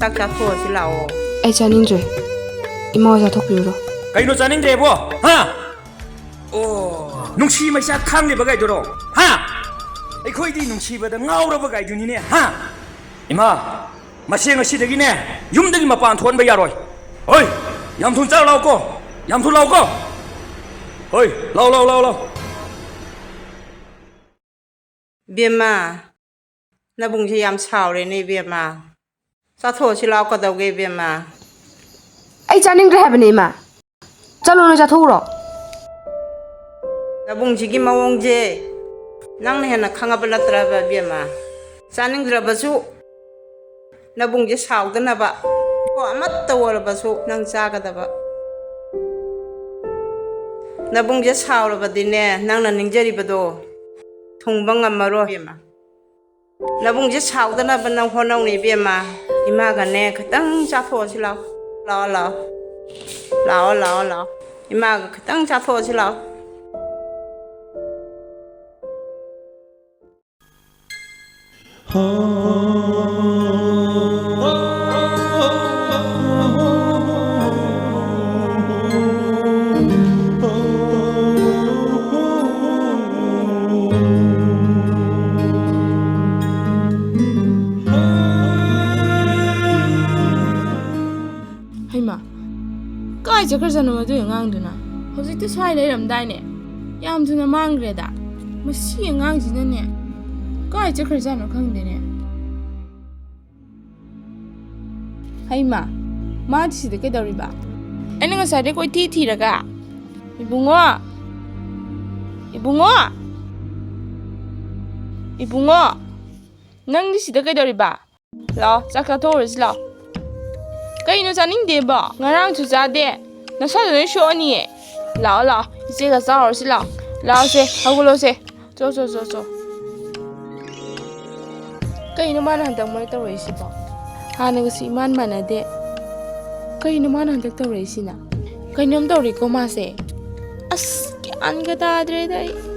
ꯆꯥꯛ ꯆꯥꯊꯣꯛꯑꯁꯤ ꯂꯥꯛꯑꯣ꯫ ꯑꯩ ꯆꯥꯅꯤꯡꯗ꯭ꯔꯦ꯫ ꯏꯃꯥ ꯍꯣꯏ ꯆꯥꯊꯣꯛꯄꯤꯔꯨꯔꯣ꯫ ꯀꯩꯅꯣ ꯆꯥꯅꯤꯡꯗ꯭ꯔꯦꯕꯣ? ꯍꯥ? ꯑꯣ, ꯅꯨꯡꯁꯤ ꯃꯩꯁꯥ ꯈꯥꯡꯂꯤꯕꯒꯥꯏꯗꯨꯔꯣ? ꯍꯥ? ꯑꯩꯈꯣꯏꯗꯤ ꯅꯨꯡꯁꯤꯕꯗ ꯉꯥꯎꯔꯕꯒꯥꯏꯗꯨꯅꯤꯅꯦ, ꯍꯥ? ꯏꯃꯥ, ꯃꯁꯦ ꯉꯁꯤꯗꯒꯤꯅꯦ ꯌꯨꯝꯗꯒꯤ ꯃꯄꯥꯟ ꯊꯣꯛꯍꯟꯕ ꯌꯥꯔꯣꯏ꯫ ꯍꯣꯏ, ꯌꯥꯝ ꯊꯨꯅ ꯆꯥꯔꯨ ꯂꯥꯛꯑꯣꯀꯣ, ꯌꯥꯝ ꯊꯨꯅ ꯂꯥꯛꯑꯣꯀꯣ꯫ ꯍꯣꯏ, ꯂꯥꯛꯑꯣ, ꯂꯥꯛꯑꯣ, ꯂꯥꯛꯑꯣ, ꯂꯥꯛꯑꯣ꯫ ꯏꯕꯦꯝꯃ, ꯅꯕꯨꯡꯁꯦ ꯌꯥꯝ ꯁꯥꯎꯔꯦꯅꯦ ꯏꯕꯦꯝꯃ꯫ ꯆꯥꯊꯣꯛꯑꯁꯤ ꯂꯥꯛꯑꯣ, ꯀꯗꯧꯒꯦ ꯏꯕꯦꯝꯃ? ꯑꯩ ꯆꯥꯅꯤꯡꯗ꯭ꯔꯦ ꯍꯥꯏꯕꯅꯦ ꯏꯃꯥ꯫ ꯆꯠꯂꯣ, ꯅꯣꯏ ꯆꯥꯊꯣꯛꯎꯔꯣ꯫ ꯅꯕꯨꯡꯁꯤꯒꯤ ꯃꯑꯣꯡꯁꯦ ꯅꯪꯅ ꯍꯦꯟꯅ ꯈꯪꯉꯕ ꯅꯠꯇ꯭ꯔꯕ ꯏꯕꯦꯝꯃ? ꯆꯥꯅꯤꯡꯗ꯭ꯔꯕꯁꯨ ꯅꯕꯨꯡꯁꯦ ꯁꯥꯎꯗꯅꯕ ꯀꯣ, ꯑꯃꯠꯇ ꯑꯣꯏꯔꯕꯁꯨ ꯅꯪ ꯆꯥꯒꯗꯕ꯫ ꯅꯕꯨꯡꯁꯦ ꯁꯥꯎꯔꯕꯗꯤꯅꯦ, ꯅꯪꯅ ꯅꯤꯡꯖꯔꯤꯕꯗꯣ ꯊꯨꯡꯕ ꯉꯝꯃꯔꯣꯏ ꯏꯕꯦꯝꯃ꯫ ꯅꯕꯨꯡꯁꯦ ꯁꯥꯎꯗꯅꯕ ꯅꯪ ꯍꯣꯠꯅꯧꯅꯦ ꯏꯕꯦꯝꯃ꯫ ꯏꯃꯥꯒꯅꯦ ꯈꯤꯇꯪ ꯆꯥꯊꯣꯛꯑꯁꯤ ꯂꯥꯛꯑꯣ꯫ ꯂꯥꯛꯑꯣ, ꯂꯥꯛꯑꯣ꯫ ꯂꯥꯛꯑꯣ, ꯂꯥꯛꯑꯣ, ꯂꯥꯛꯑꯣ꯫ ꯏꯃꯥꯒ ꯈꯤꯇꯪ ꯆꯥꯊꯣꯛꯑꯁꯤ ꯂꯥꯛꯑꯣ꯫ ꯍꯩꯃꯥ, ꯀꯥꯏ ꯆꯠꯈ꯭ꯔꯖꯥꯠꯅꯣ ꯃꯗꯨꯏ ꯑꯉꯥꯡꯗꯨꯅ? ꯍꯧꯖꯤꯛꯇ ꯁ꯭ꯋꯥꯏ ꯂꯩꯔꯝꯗꯥꯏꯅꯦ? ꯌꯥꯝ ꯊꯨꯅ ꯃꯥꯡꯈ꯭ꯔꯦꯗ꯫ ꯃꯁꯤ ꯑꯉꯥꯡꯁꯤꯅꯅꯦ, ꯀꯥꯏ ꯆꯠꯈ꯭ꯔꯖꯥꯠꯅꯣ ꯈꯪꯗꯦꯅꯦ꯫ ꯍꯩꯃꯥ, ꯃꯥꯗꯤ ꯁꯤꯗ ꯀꯩꯗꯧꯔꯤꯕ? ꯑꯩꯅ ꯉꯁꯥꯏꯗꯩ ꯀꯣꯏꯊꯤ ꯊꯤꯔꯒ꯫ ꯏꯕꯨꯡꯉꯣ! ꯏꯕꯨꯡꯉꯣ! ꯏꯕꯨꯡꯉꯣ! ꯅꯪꯗꯤ ꯁꯤꯗ ꯀꯩꯗꯧꯔꯤꯕ? ꯂꯥꯛꯑꯣ, ꯆꯥꯛ ꯆꯥꯊꯣꯛꯎꯔꯁꯤ ꯂꯥꯛꯑꯣ꯫ ꯀꯩꯅꯣ ꯆꯥꯅꯤꯡꯗꯦꯕꯣ? ꯉꯔꯥꯡꯁꯨ ꯆꯥꯗꯦ꯫ ꯅꯁꯥꯗꯣ ꯂꯣꯏ ꯁꯣꯛꯑꯅꯤꯌꯦ꯫ ꯂꯥꯛꯑꯣ, ꯂꯥꯛꯑꯣ, ꯏꯆꯦꯒ ꯆꯥꯎꯔꯁꯤ ꯂꯥꯛꯑꯣ꯫ ꯂꯥꯛꯑꯣꯁꯦ, ꯍꯧꯒꯠꯂꯣꯁꯦ꯫ ꯆꯣ, ꯆꯣ, ꯆꯣ, ꯆꯣ꯫ ꯀꯩꯅꯣ ꯃꯥꯅ ꯍꯟꯗꯛ ꯃꯔꯛ ꯇꯧꯔꯛꯏꯁꯤꯕꯣ? ꯍꯥꯟꯅꯒꯁꯨ ꯏꯃꯥꯟ ꯃꯥꯟꯅꯗꯦ꯫ ꯀꯩꯅꯣ ꯃꯥꯅ ꯍꯟꯗꯛ ꯇꯧꯔꯛꯏꯁꯤꯅ? ꯀꯩꯅꯣꯝ ꯇꯧꯔꯤꯀꯣ ꯃꯥꯁꯦ꯫ ꯑꯁ, ꯒ꯭ꯌꯥꯟꯒ ꯇꯥꯗ꯭ꯔꯦꯗ ꯑꯩ꯫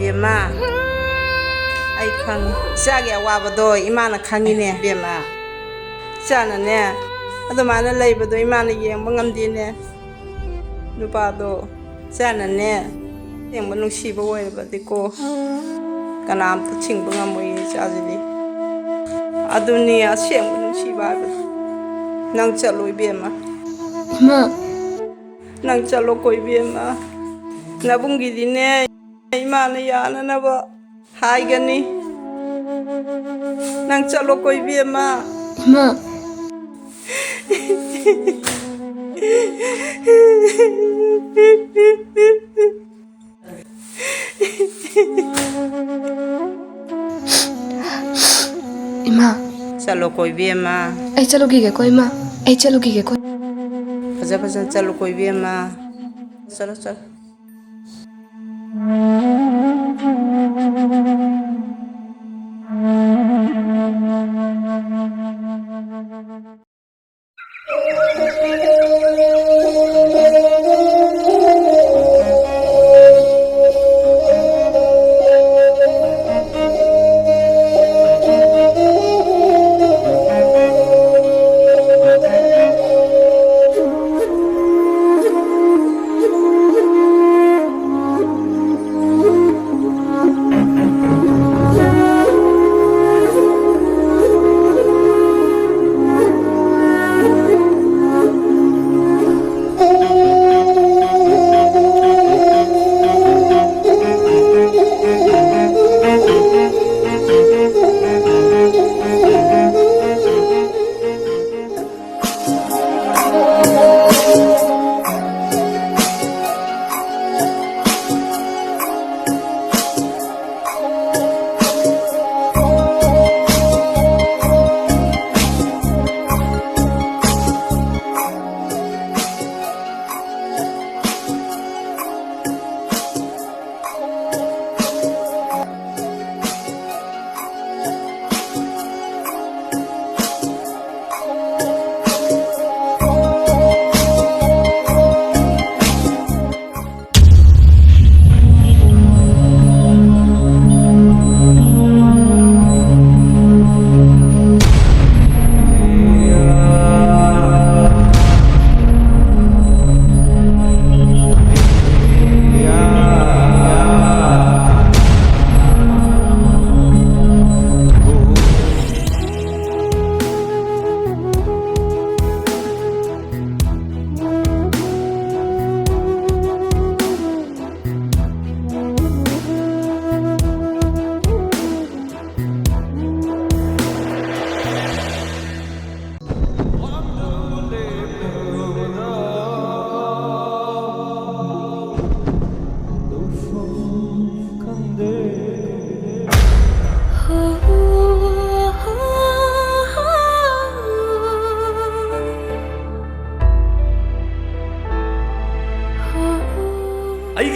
ꯏꯃꯥ, ꯑꯩ ꯈꯪꯉꯤ꯫ ꯏꯆꯥꯒꯤ ꯑꯋꯥꯕꯗꯣ ꯏꯃꯥꯅ ꯈꯪꯉꯤꯅꯦ, ꯏꯕꯦꯝꯃ꯫ ꯏꯆꯥꯅꯅꯦ, ꯑꯗꯨꯃꯥꯏꯅ ꯂꯩꯕꯗꯣ ꯏꯃꯥꯅ ꯌꯦꯡꯕ ꯉꯝꯗꯦꯅꯦ꯫ ꯅꯨꯄꯥꯗꯣ ꯏꯆꯥꯅꯅꯦ, ꯑꯁꯦꯡꯕ ꯅꯨꯡꯁꯤꯕ ꯑꯣꯏꯔꯕꯗꯤꯀꯣ, ꯀꯅꯥꯝꯇ ꯊꯤꯡꯕ ꯉꯝꯃꯣꯏꯌꯦ ꯏꯆꯥꯁꯤꯗꯤ꯫ ꯑꯗꯨꯅꯤ ꯑꯁꯦꯡꯕ ꯅꯨꯡꯁꯤꯕ ꯍꯥꯏꯕꯗꯣ꯫ ꯅꯪ ꯆꯠꯂꯣ, ꯏꯕꯦꯝꯃ꯫ ꯏꯃꯥ꯫ ꯅꯪ ꯆꯠꯂꯣꯀꯣ, ꯏꯕꯦꯝꯃ꯫ ꯅꯕꯨꯡꯒꯤꯗꯤꯅꯦ, ꯏꯃꯥꯅ ꯌꯥꯅꯅꯕ ꯍꯥꯏꯒꯅꯤ꯫ ꯅꯪ ꯆꯠꯂꯣꯀꯣ, ꯏꯕꯦꯝꯃ꯫ ꯏꯃꯥ꯫ ꯏꯃꯥ꯫ ꯆꯠꯂꯣꯀꯣ, ꯏꯕꯦꯝꯃ꯫ ꯑꯩ ꯆꯠꯂꯨꯈꯤꯒꯦꯀꯣ, ꯏꯃꯥ꯫ ꯑꯩ ꯆꯠꯂꯨꯈꯤꯒꯦꯀꯣ꯫ ꯐꯖ ꯐꯖꯅ ꯆꯠꯂꯨꯀꯣ, ꯏꯕꯦꯝꯃ꯫ ꯆꯠꯂꯣ, ꯆꯠꯂꯣ꯫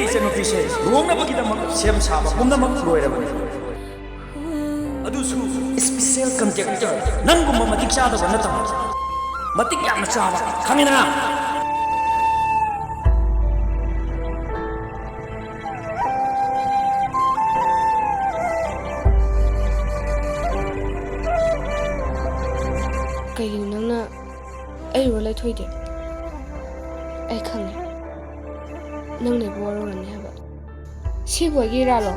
ꯏꯆꯟꯅꯨꯄꯤꯁꯦ ꯂꯨꯍꯣꯡꯅꯕꯒꯤꯗꯃꯛ ꯁꯦꯝ ꯁꯥꯕ ꯄꯨꯝꯅꯃꯛ ꯂꯣꯏꯔꯕꯅꯤ꯫ ꯑꯗꯨꯁꯨ special contractor ꯅꯪꯒꯨꯝꯕ ꯃꯇꯤꯛ ꯆꯥꯗꯕ ꯅꯠꯇꯕ, ꯃꯇꯤꯛ ꯌꯥꯝꯅ ꯆꯥꯕ, ꯈꯪꯉꯦꯗꯅ? ꯀꯩꯒꯤꯅꯣ ꯅꯪꯅ ꯑꯩ ꯔꯣꯜ ꯂꯩꯊꯣꯛꯏꯗꯤ? ꯑꯩ ꯈꯪꯉꯦ, ꯅꯪ ꯂꯩꯕ ꯋꯥꯔꯧꯔꯝꯅꯤ ꯍꯥꯏꯕ꯫ ꯁꯤꯕꯨ ꯑꯩꯒꯤ ꯏꯔꯥꯜꯂꯣ?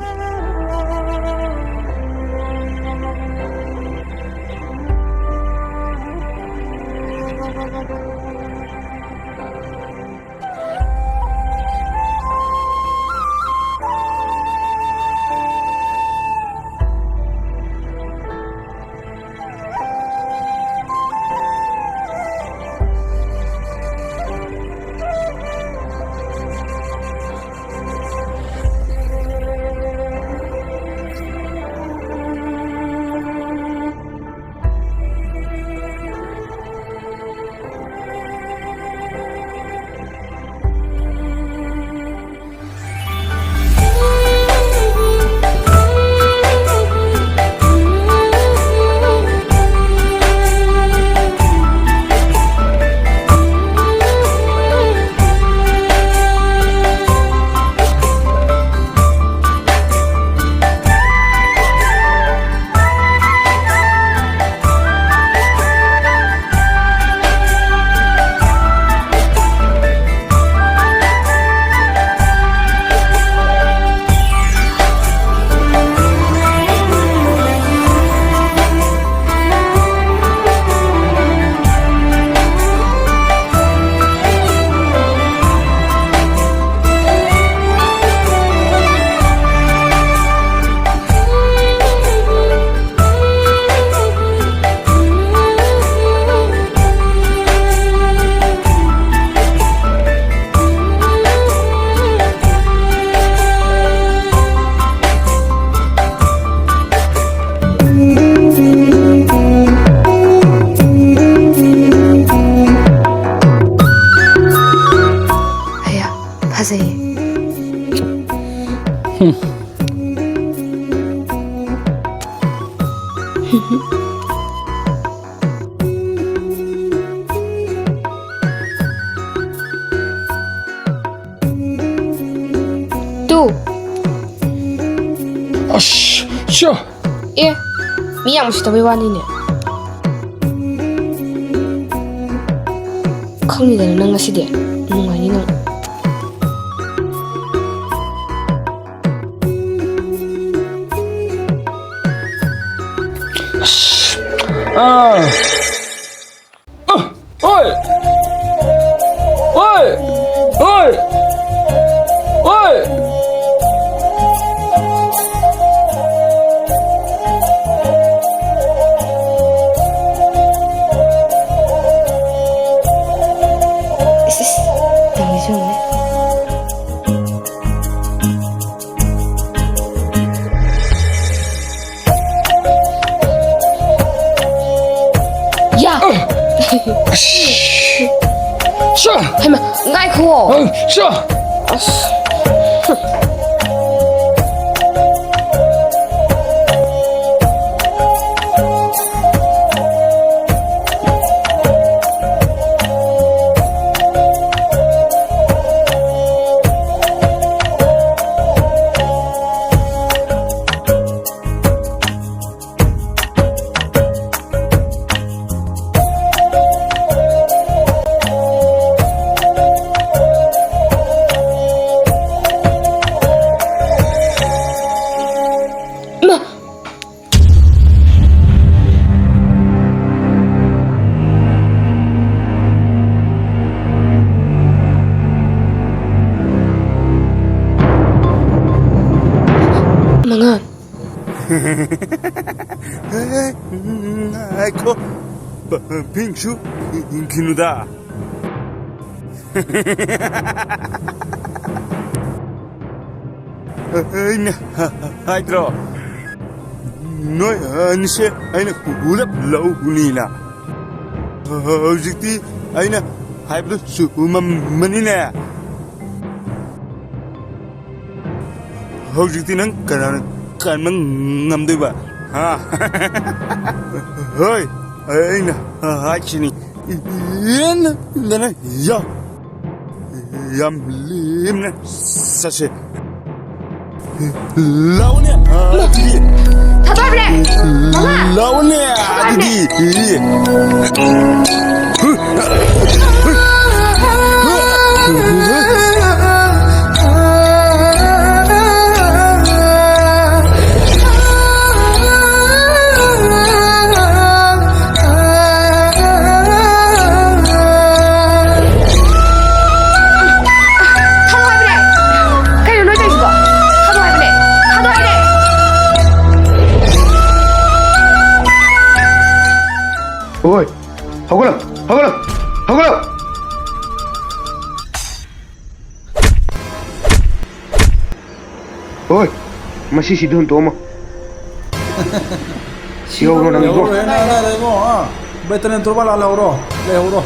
ꯑꯌꯥ, ꯐꯖꯩꯌꯦ꯫ ꯇꯨ꯫ ꯑꯁ, ꯁ꯭ꯌꯥ! ꯑꯦ, ꯃꯤ ꯌꯥꯝ ꯎꯁꯤꯠꯇꯕꯩ ꯋꯥꯅꯤꯅꯦ꯫ ꯈꯪꯅꯤꯗꯅ ꯅꯪ ꯉꯁꯤꯗꯤ꯫ ꯅꯨꯡꯉꯥꯏꯅꯤ ꯅꯪ꯫ ꯑꯁ! ꯑꯥ! ꯑ! ꯑꯣꯏ! ꯑꯣꯏ! ꯑꯣꯏ! ꯑꯣꯏ! ꯏꯁ, ꯏꯁ, ꯇꯧꯔꯤꯁꯦ ꯌꯦꯡꯉꯨꯅꯦ꯫ ꯌꯥ! ꯁꯥ! ꯍꯩꯃꯥ, ꯉꯥꯏꯈꯨꯋꯣ꯫ ꯑ, ꯁꯥ! ꯑꯁ꯫ ꯏꯃꯥ! ꯃꯉꯥ꯫ ꯉꯥꯏꯈꯣ꯫ ꯄ-, ꯄꯤꯡꯁꯨ ꯏꯟꯈꯤꯅꯨꯗ꯫ ꯑꯩꯅ ꯍꯥꯏꯗ꯭ꯔꯣ? ꯅꯣꯏ ꯑꯅꯤꯁꯦ ꯑꯩꯅ ꯄꯨꯂꯞ ꯂꯧꯅꯤꯅ꯫ ꯍꯧꯖꯤꯛꯇꯤ ꯑꯩꯅ ꯍꯥꯏꯕꯗꯨ ꯆꯨꯝꯃꯝꯃꯅꯤꯅꯦ꯫ ꯍꯧꯖꯤꯛꯇꯤ ꯅꯪ ꯀꯅꯥꯅ ꯀꯟꯕ ꯉꯝꯗꯣꯏꯕ? ꯍꯥ? ꯍꯣꯏ, ꯑꯩꯅ ꯍꯥꯏꯁꯤꯅꯤ꯫ ꯌꯦꯟꯗꯅ ꯌꯥ-, ꯌꯥꯝ ꯂꯦꯝꯅ ꯆꯠꯁꯦ꯫ ꯂꯥꯎꯅꯦ, ꯑꯗꯨꯗꯤ꯫ ꯊꯥꯗꯣꯛꯂꯦ! ꯃꯃꯥ! ꯂꯥꯎꯅꯦ, ꯑꯗꯨꯗꯤ꯫ ꯊꯥꯗꯣꯛ ꯍꯥꯏꯕꯅꯦ! ꯀꯩꯅꯣ ꯅꯣꯏ ꯇꯧꯔꯤꯁꯤꯕꯣ? ꯊꯥꯗꯣꯛ ꯍꯥꯏꯕꯅꯦ! ꯊꯥꯗꯣꯛ ꯍꯥꯏꯕꯅꯦ! ꯑꯣꯏ! ꯍꯧꯒꯠꯂꯣ! ꯍꯧꯒꯠꯂꯣ! ꯍꯧꯒꯠꯂꯣ! ꯑꯣꯏ! ꯃꯁꯤꯁꯤꯗꯤ ꯍꯨꯟꯇꯣꯛꯑꯝꯃꯣ꯫ ꯁꯤꯍꯧꯔꯣ ꯅꯪ ꯏꯕꯣ꯫ ꯂꯩꯍꯧꯔꯣ, ꯍꯦ, ꯅꯪ ꯑꯗꯥꯏꯗ ꯏꯕꯣ, ꯑꯥ, ꯕꯦꯇꯅꯦꯟ ꯇꯣꯔꯕꯥꯟ ꯂꯥꯜ ꯂꯩꯍꯧꯔꯣ, ꯂꯩꯍꯧꯔꯣ꯫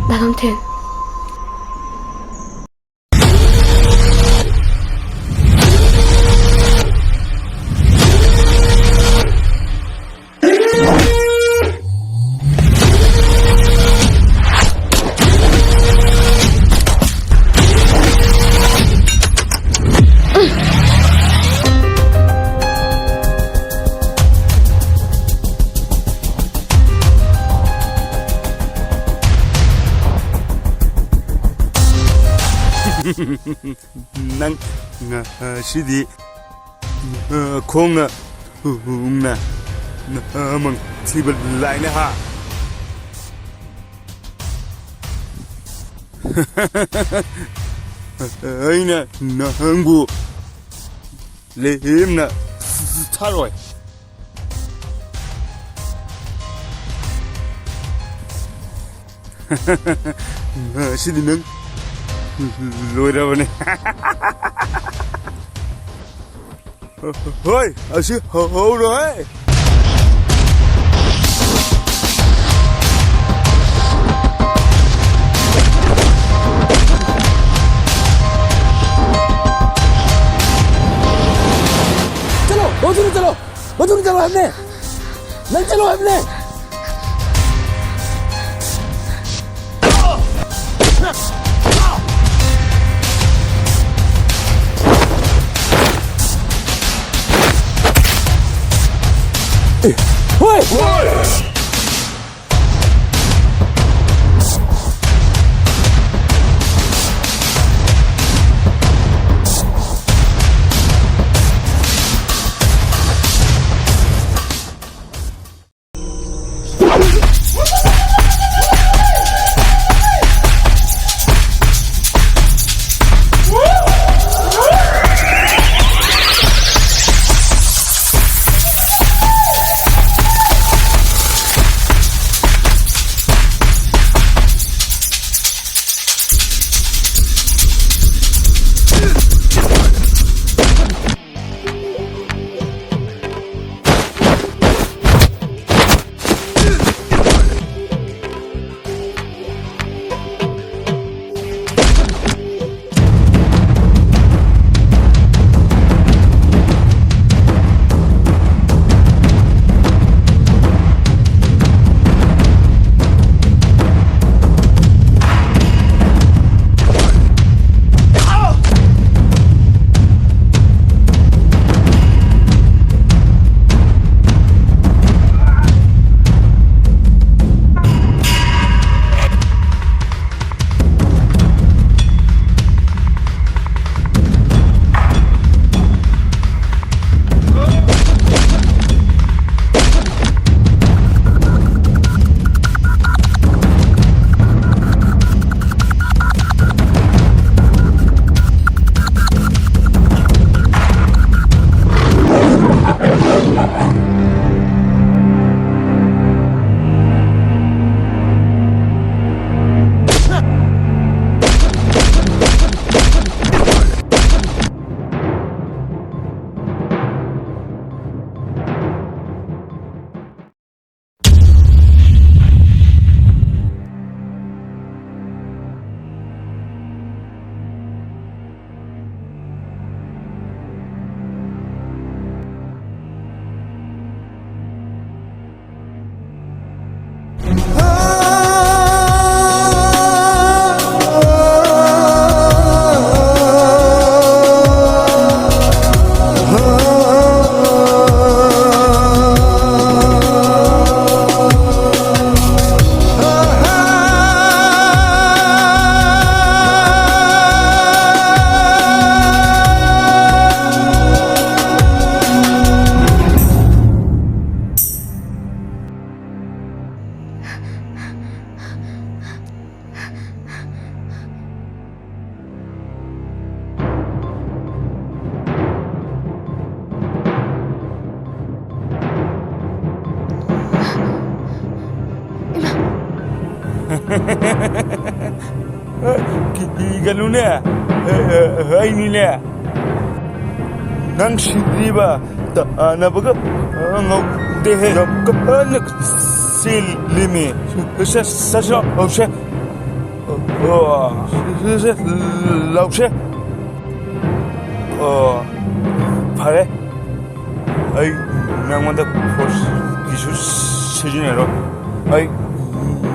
ꯗꯥ ꯅꯨꯡꯊꯤꯜ꯫ ꯅꯪ ꯉꯁꯤꯗꯤ ꯈꯣꯡꯅ ꯊꯨꯡꯅ ꯅꯃꯪ ꯊꯤꯕ ꯂꯥꯏꯅ ꯍꯥ? ꯑꯩꯅ ꯅꯪꯕꯨ ꯂꯦꯝꯅ ꯊꯥꯔꯣꯏ꯫ ꯉꯁꯤꯗꯤ ꯅꯪ ꯂꯣꯏꯔꯕꯅꯦ꯫ ꯍꯣꯏ, ꯑꯁꯤ ꯍꯧꯔꯣꯏ꯫ ꯍꯥꯏꯕꯅꯦ꯫ ꯍꯣꯏ! ꯀꯤꯒꯅꯨꯅꯦ, ꯑꯩꯅꯤꯅꯦ꯫ ꯅꯪ ꯁꯤꯗ꯭ꯔꯤꯕ ꯇꯥꯟꯅꯕꯒ ꯉꯧꯗꯦꯍꯦ꯫ ꯌꯥꯝ ꯀꯟꯅ ꯆꯦꯜꯂꯤꯃꯤ꯫ ꯁꯦ, ꯁꯦ, ꯁꯦ, ꯂꯧꯁꯦ꯫ ꯑꯣ, ꯁꯦ, ꯁꯦ, ꯂꯧꯁꯦ꯫ ꯑꯣ, ꯐꯔꯦ꯫ ꯑꯩ ꯅꯪꯉꯣꯟꯗ ꯐꯣꯔꯁꯀꯤꯁꯨ ꯁꯤꯖꯤꯟꯅꯔꯣꯏ꯫ ꯑꯩ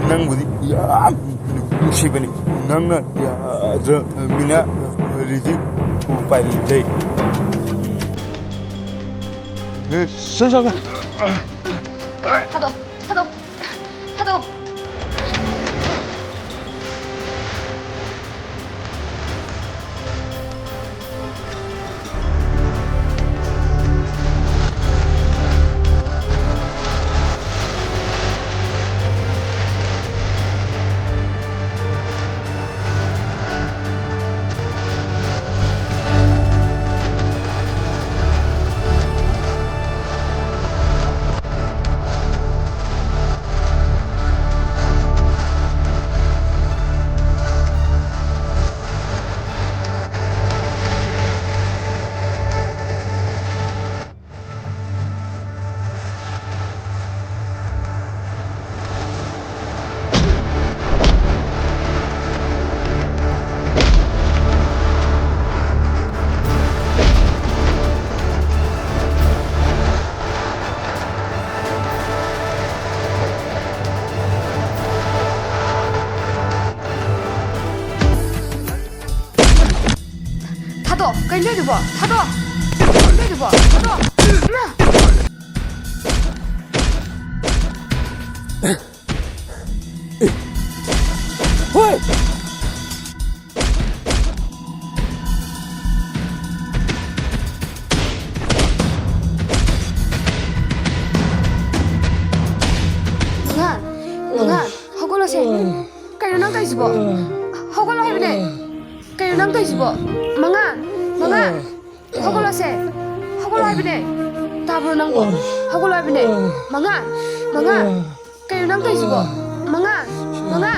ꯅꯪꯕꯨꯗꯤ ꯌꯥꯝ ꯅꯨꯡꯁꯤꯕꯅꯤ꯫ ꯅꯪꯅ ꯌꯥꯗ꯭ꯔꯃꯤꯅ ꯀꯔꯤꯗꯤ ꯎꯄꯥꯏ ꯂꯩ? ꯁꯦ, ꯁꯦ, ꯁꯦ꯫ ꯊꯥꯗꯣꯛ, ꯊꯥꯗꯣꯛ, ꯊꯥꯗꯣꯛ꯫ ꯊꯥꯗꯣꯛ! ꯀꯩꯅꯣ ꯇꯧꯔꯤꯗꯨꯕꯣ? ꯊꯥꯗꯣꯛ! ꯀꯩꯅꯣ ꯇꯧꯔꯤꯗꯨꯕꯣ? ꯊꯥꯗꯣꯛ! ꯏꯃꯥ! ꯍꯣꯏ! ꯃꯉꯥ! ꯃꯉꯥ! ꯍꯧꯒꯠꯂꯣꯁꯦ! ꯀꯩꯅꯣ ꯅꯪ ꯇꯧꯔꯤꯁꯤꯕꯣ? ꯍꯧꯒꯠꯂꯣ ꯍꯥꯏꯕꯅꯦ! ꯀꯩꯅꯣ ꯅꯪ ꯇꯧꯔꯤꯁꯤꯕꯣ? ꯃꯉꯥ! ꯃꯉꯥ! ꯍꯧꯒꯠꯂꯣꯁꯦ! ꯍꯧꯒꯠꯂꯣ ꯍꯥꯏꯕꯅꯦ! ꯇꯥꯕ꯭ꯔꯣ ꯅꯪꯕꯣ? ꯍꯧꯒꯠꯂꯣ ꯍꯥꯏꯕꯅꯦ! ꯃꯉꯥ! ꯃꯉꯥ! ꯀꯩꯅꯣ ꯅꯪ ꯇꯧꯔꯤꯁꯤꯕꯣ? ꯃꯉꯥ! ꯃꯉꯥ!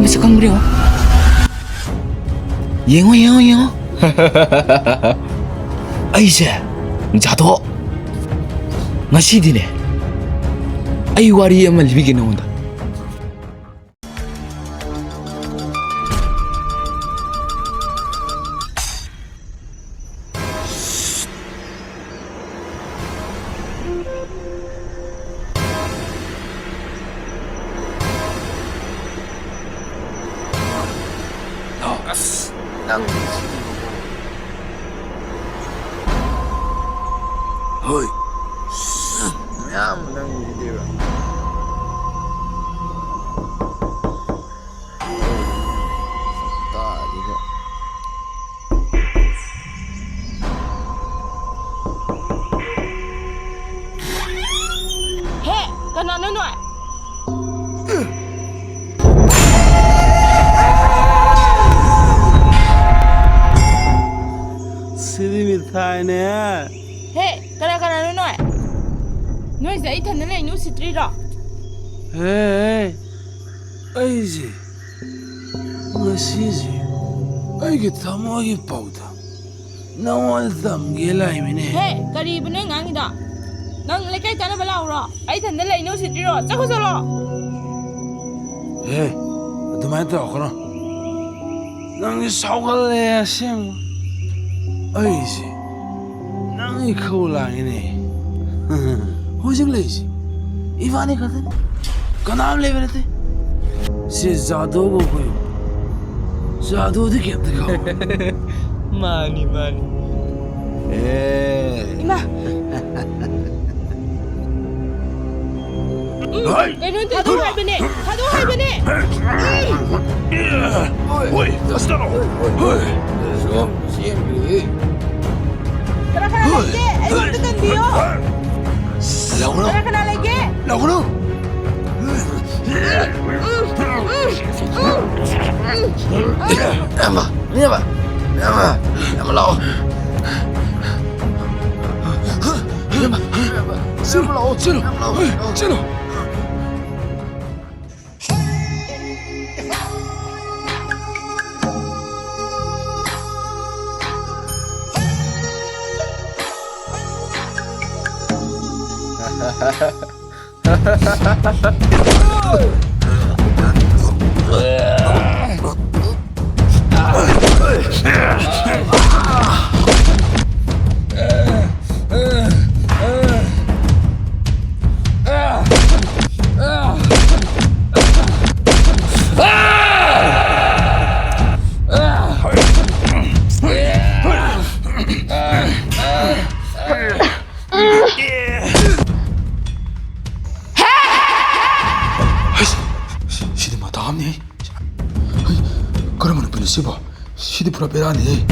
ꯃꯁꯛ ꯈꯪꯕ꯭ꯔꯥ ꯌꯦꯡꯉꯣ꯫ ꯌꯦꯡꯉꯣ, ꯌꯦꯡꯉꯣ, ꯌꯦꯡꯉꯣ꯫ ꯑꯩꯁꯦ ꯖꯥꯗꯣ꯫ ꯉꯁꯤꯗꯤꯅꯦ, ꯑꯩ ꯋꯥꯔꯤ ꯑꯃ ꯂꯤꯕꯤꯒꯦ ꯅꯉꯣꯟꯗ꯫ ꯑꯁ, ꯅꯪ ꯍꯣꯏ꯫ ꯃꯌꯥꯝ ꯅꯪ ꯎꯗꯦꯕ꯫ ꯇꯥꯗꯦꯕ꯫ ꯍꯦ, ꯀꯅꯥꯅꯣ ꯅꯣꯏ? ꯁꯤꯗꯤ ꯃꯤꯊꯥꯏꯅꯦ꯫ ꯍꯦ, ꯀꯅꯥ ꯀꯅꯥꯅꯣ ꯅꯣꯏ? ꯅꯣꯏꯁꯦ ꯑꯩ ꯏꯊꯟꯗ ꯂꯩꯅꯨ ꯎꯁꯤꯠꯇ꯭ꯔꯤꯔꯣ? ꯍꯦ, ꯑꯩꯁꯦ ꯉꯁꯤꯁꯦ ꯑꯩꯒꯤ ꯊꯃꯣꯏꯒꯤ ꯄꯥꯎꯗꯝ ꯅꯉꯣꯟꯗ ꯇꯝꯒꯦ ꯂꯥꯛꯏꯃꯤꯅꯦ꯫ ꯍꯦ, ꯀꯔꯤꯕꯨ ꯅꯣꯏ ꯉꯥꯡꯉꯤꯗꯣ? ꯅꯪ ꯂꯩꯀꯥꯏ ꯇꯥꯟꯅꯕ ꯂꯥꯛꯎꯔꯣ? ꯑꯩ ꯏꯊꯟꯗ ꯂꯩꯅꯤ ꯎꯁꯤꯠꯇ꯭ꯔꯤꯔꯣ? ꯆꯠꯈꯣ ꯆꯠꯂꯣ꯫ ꯍꯦ, ꯑꯗꯨꯃꯥꯏꯅ ꯇꯧꯔꯛꯀꯅꯣ꯫ ꯅꯪꯗꯤ ꯁꯥꯎꯒꯜꯂꯦ ꯑꯁꯦꯡꯕ꯫ ꯑꯩꯁꯦ ꯅꯪꯒꯤ ꯈꯧ ꯂꯥꯡꯉꯤꯅꯦ꯫ ꯍꯧꯖꯤꯛ ꯂꯩꯔꯤꯁꯦ ꯏꯕꯥꯅꯤ ꯈꯛꯇꯅꯤ꯫ ꯀꯅꯥꯝ ꯂꯩꯕ ꯅꯠꯇꯦ꯫ ꯁꯤ ꯖꯥꯗꯨꯕꯨ ꯑꯩꯈꯣꯏ ꯖꯥꯗꯨꯗꯤ ꯀꯩꯝꯇ ꯈꯪꯉꯣꯏ꯫ ꯃꯥꯅꯤ, ꯃꯥꯅꯤ꯫ ꯑꯦ꯫ ꯏꯃꯥ! ꯎꯝ, ꯍꯣꯏ! ꯀꯩꯅꯣ ꯊꯥꯗꯣꯛꯎ ꯍꯥꯏꯕꯅꯦ! ꯊꯥꯗꯣꯛꯎ ꯍꯥꯏꯕꯅꯦ! ꯍꯣꯏ! ꯍꯣꯏ! ꯀꯅꯥ ꯀꯅꯥ ꯂꯩꯒꯦ? ꯑꯩꯉꯣꯟꯗ ꯀꯟꯕꯤꯌꯣ! ꯂꯥꯎꯒꯅꯨ! ꯀꯅꯥ ꯀꯅꯥ ꯂꯩꯒꯦ? ꯂꯥꯎꯒꯅꯨ! ꯏꯌꯥꯝꯕ! ꯏꯌꯥꯝꯕ! ꯏꯌꯥꯝꯕ! ꯏꯌꯥꯝꯕ ꯂꯥꯛꯑꯣ! ꯏꯌꯥꯝꯕ! ꯏꯌꯥꯝꯕ! ꯏꯌꯥꯝꯕ ꯂꯥꯛꯑꯣ! ꯆꯦꯜꯂꯨ! ꯏꯌꯥꯝꯕ ꯂꯥꯛꯑꯣ! ꯆꯦꯜꯂꯨ! ꯍꯩꯁ! ꯁꯤꯗꯤ ꯃꯇꯥ ꯑꯃꯅꯤ꯫ ꯀꯔꯝꯕ ꯅꯨꯄꯤꯅꯣ ꯁꯤꯕꯣ? ꯁꯤꯗꯤ ꯄꯨꯔꯥ ꯕꯦꯔꯥꯅꯤ꯫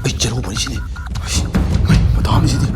ꯑꯩ ꯆꯦꯜꯍꯧꯕꯅꯤ ꯁꯤꯗꯤ꯫ ꯃꯇꯥ ꯑꯃꯅꯤ ꯁꯤꯗꯤ꯫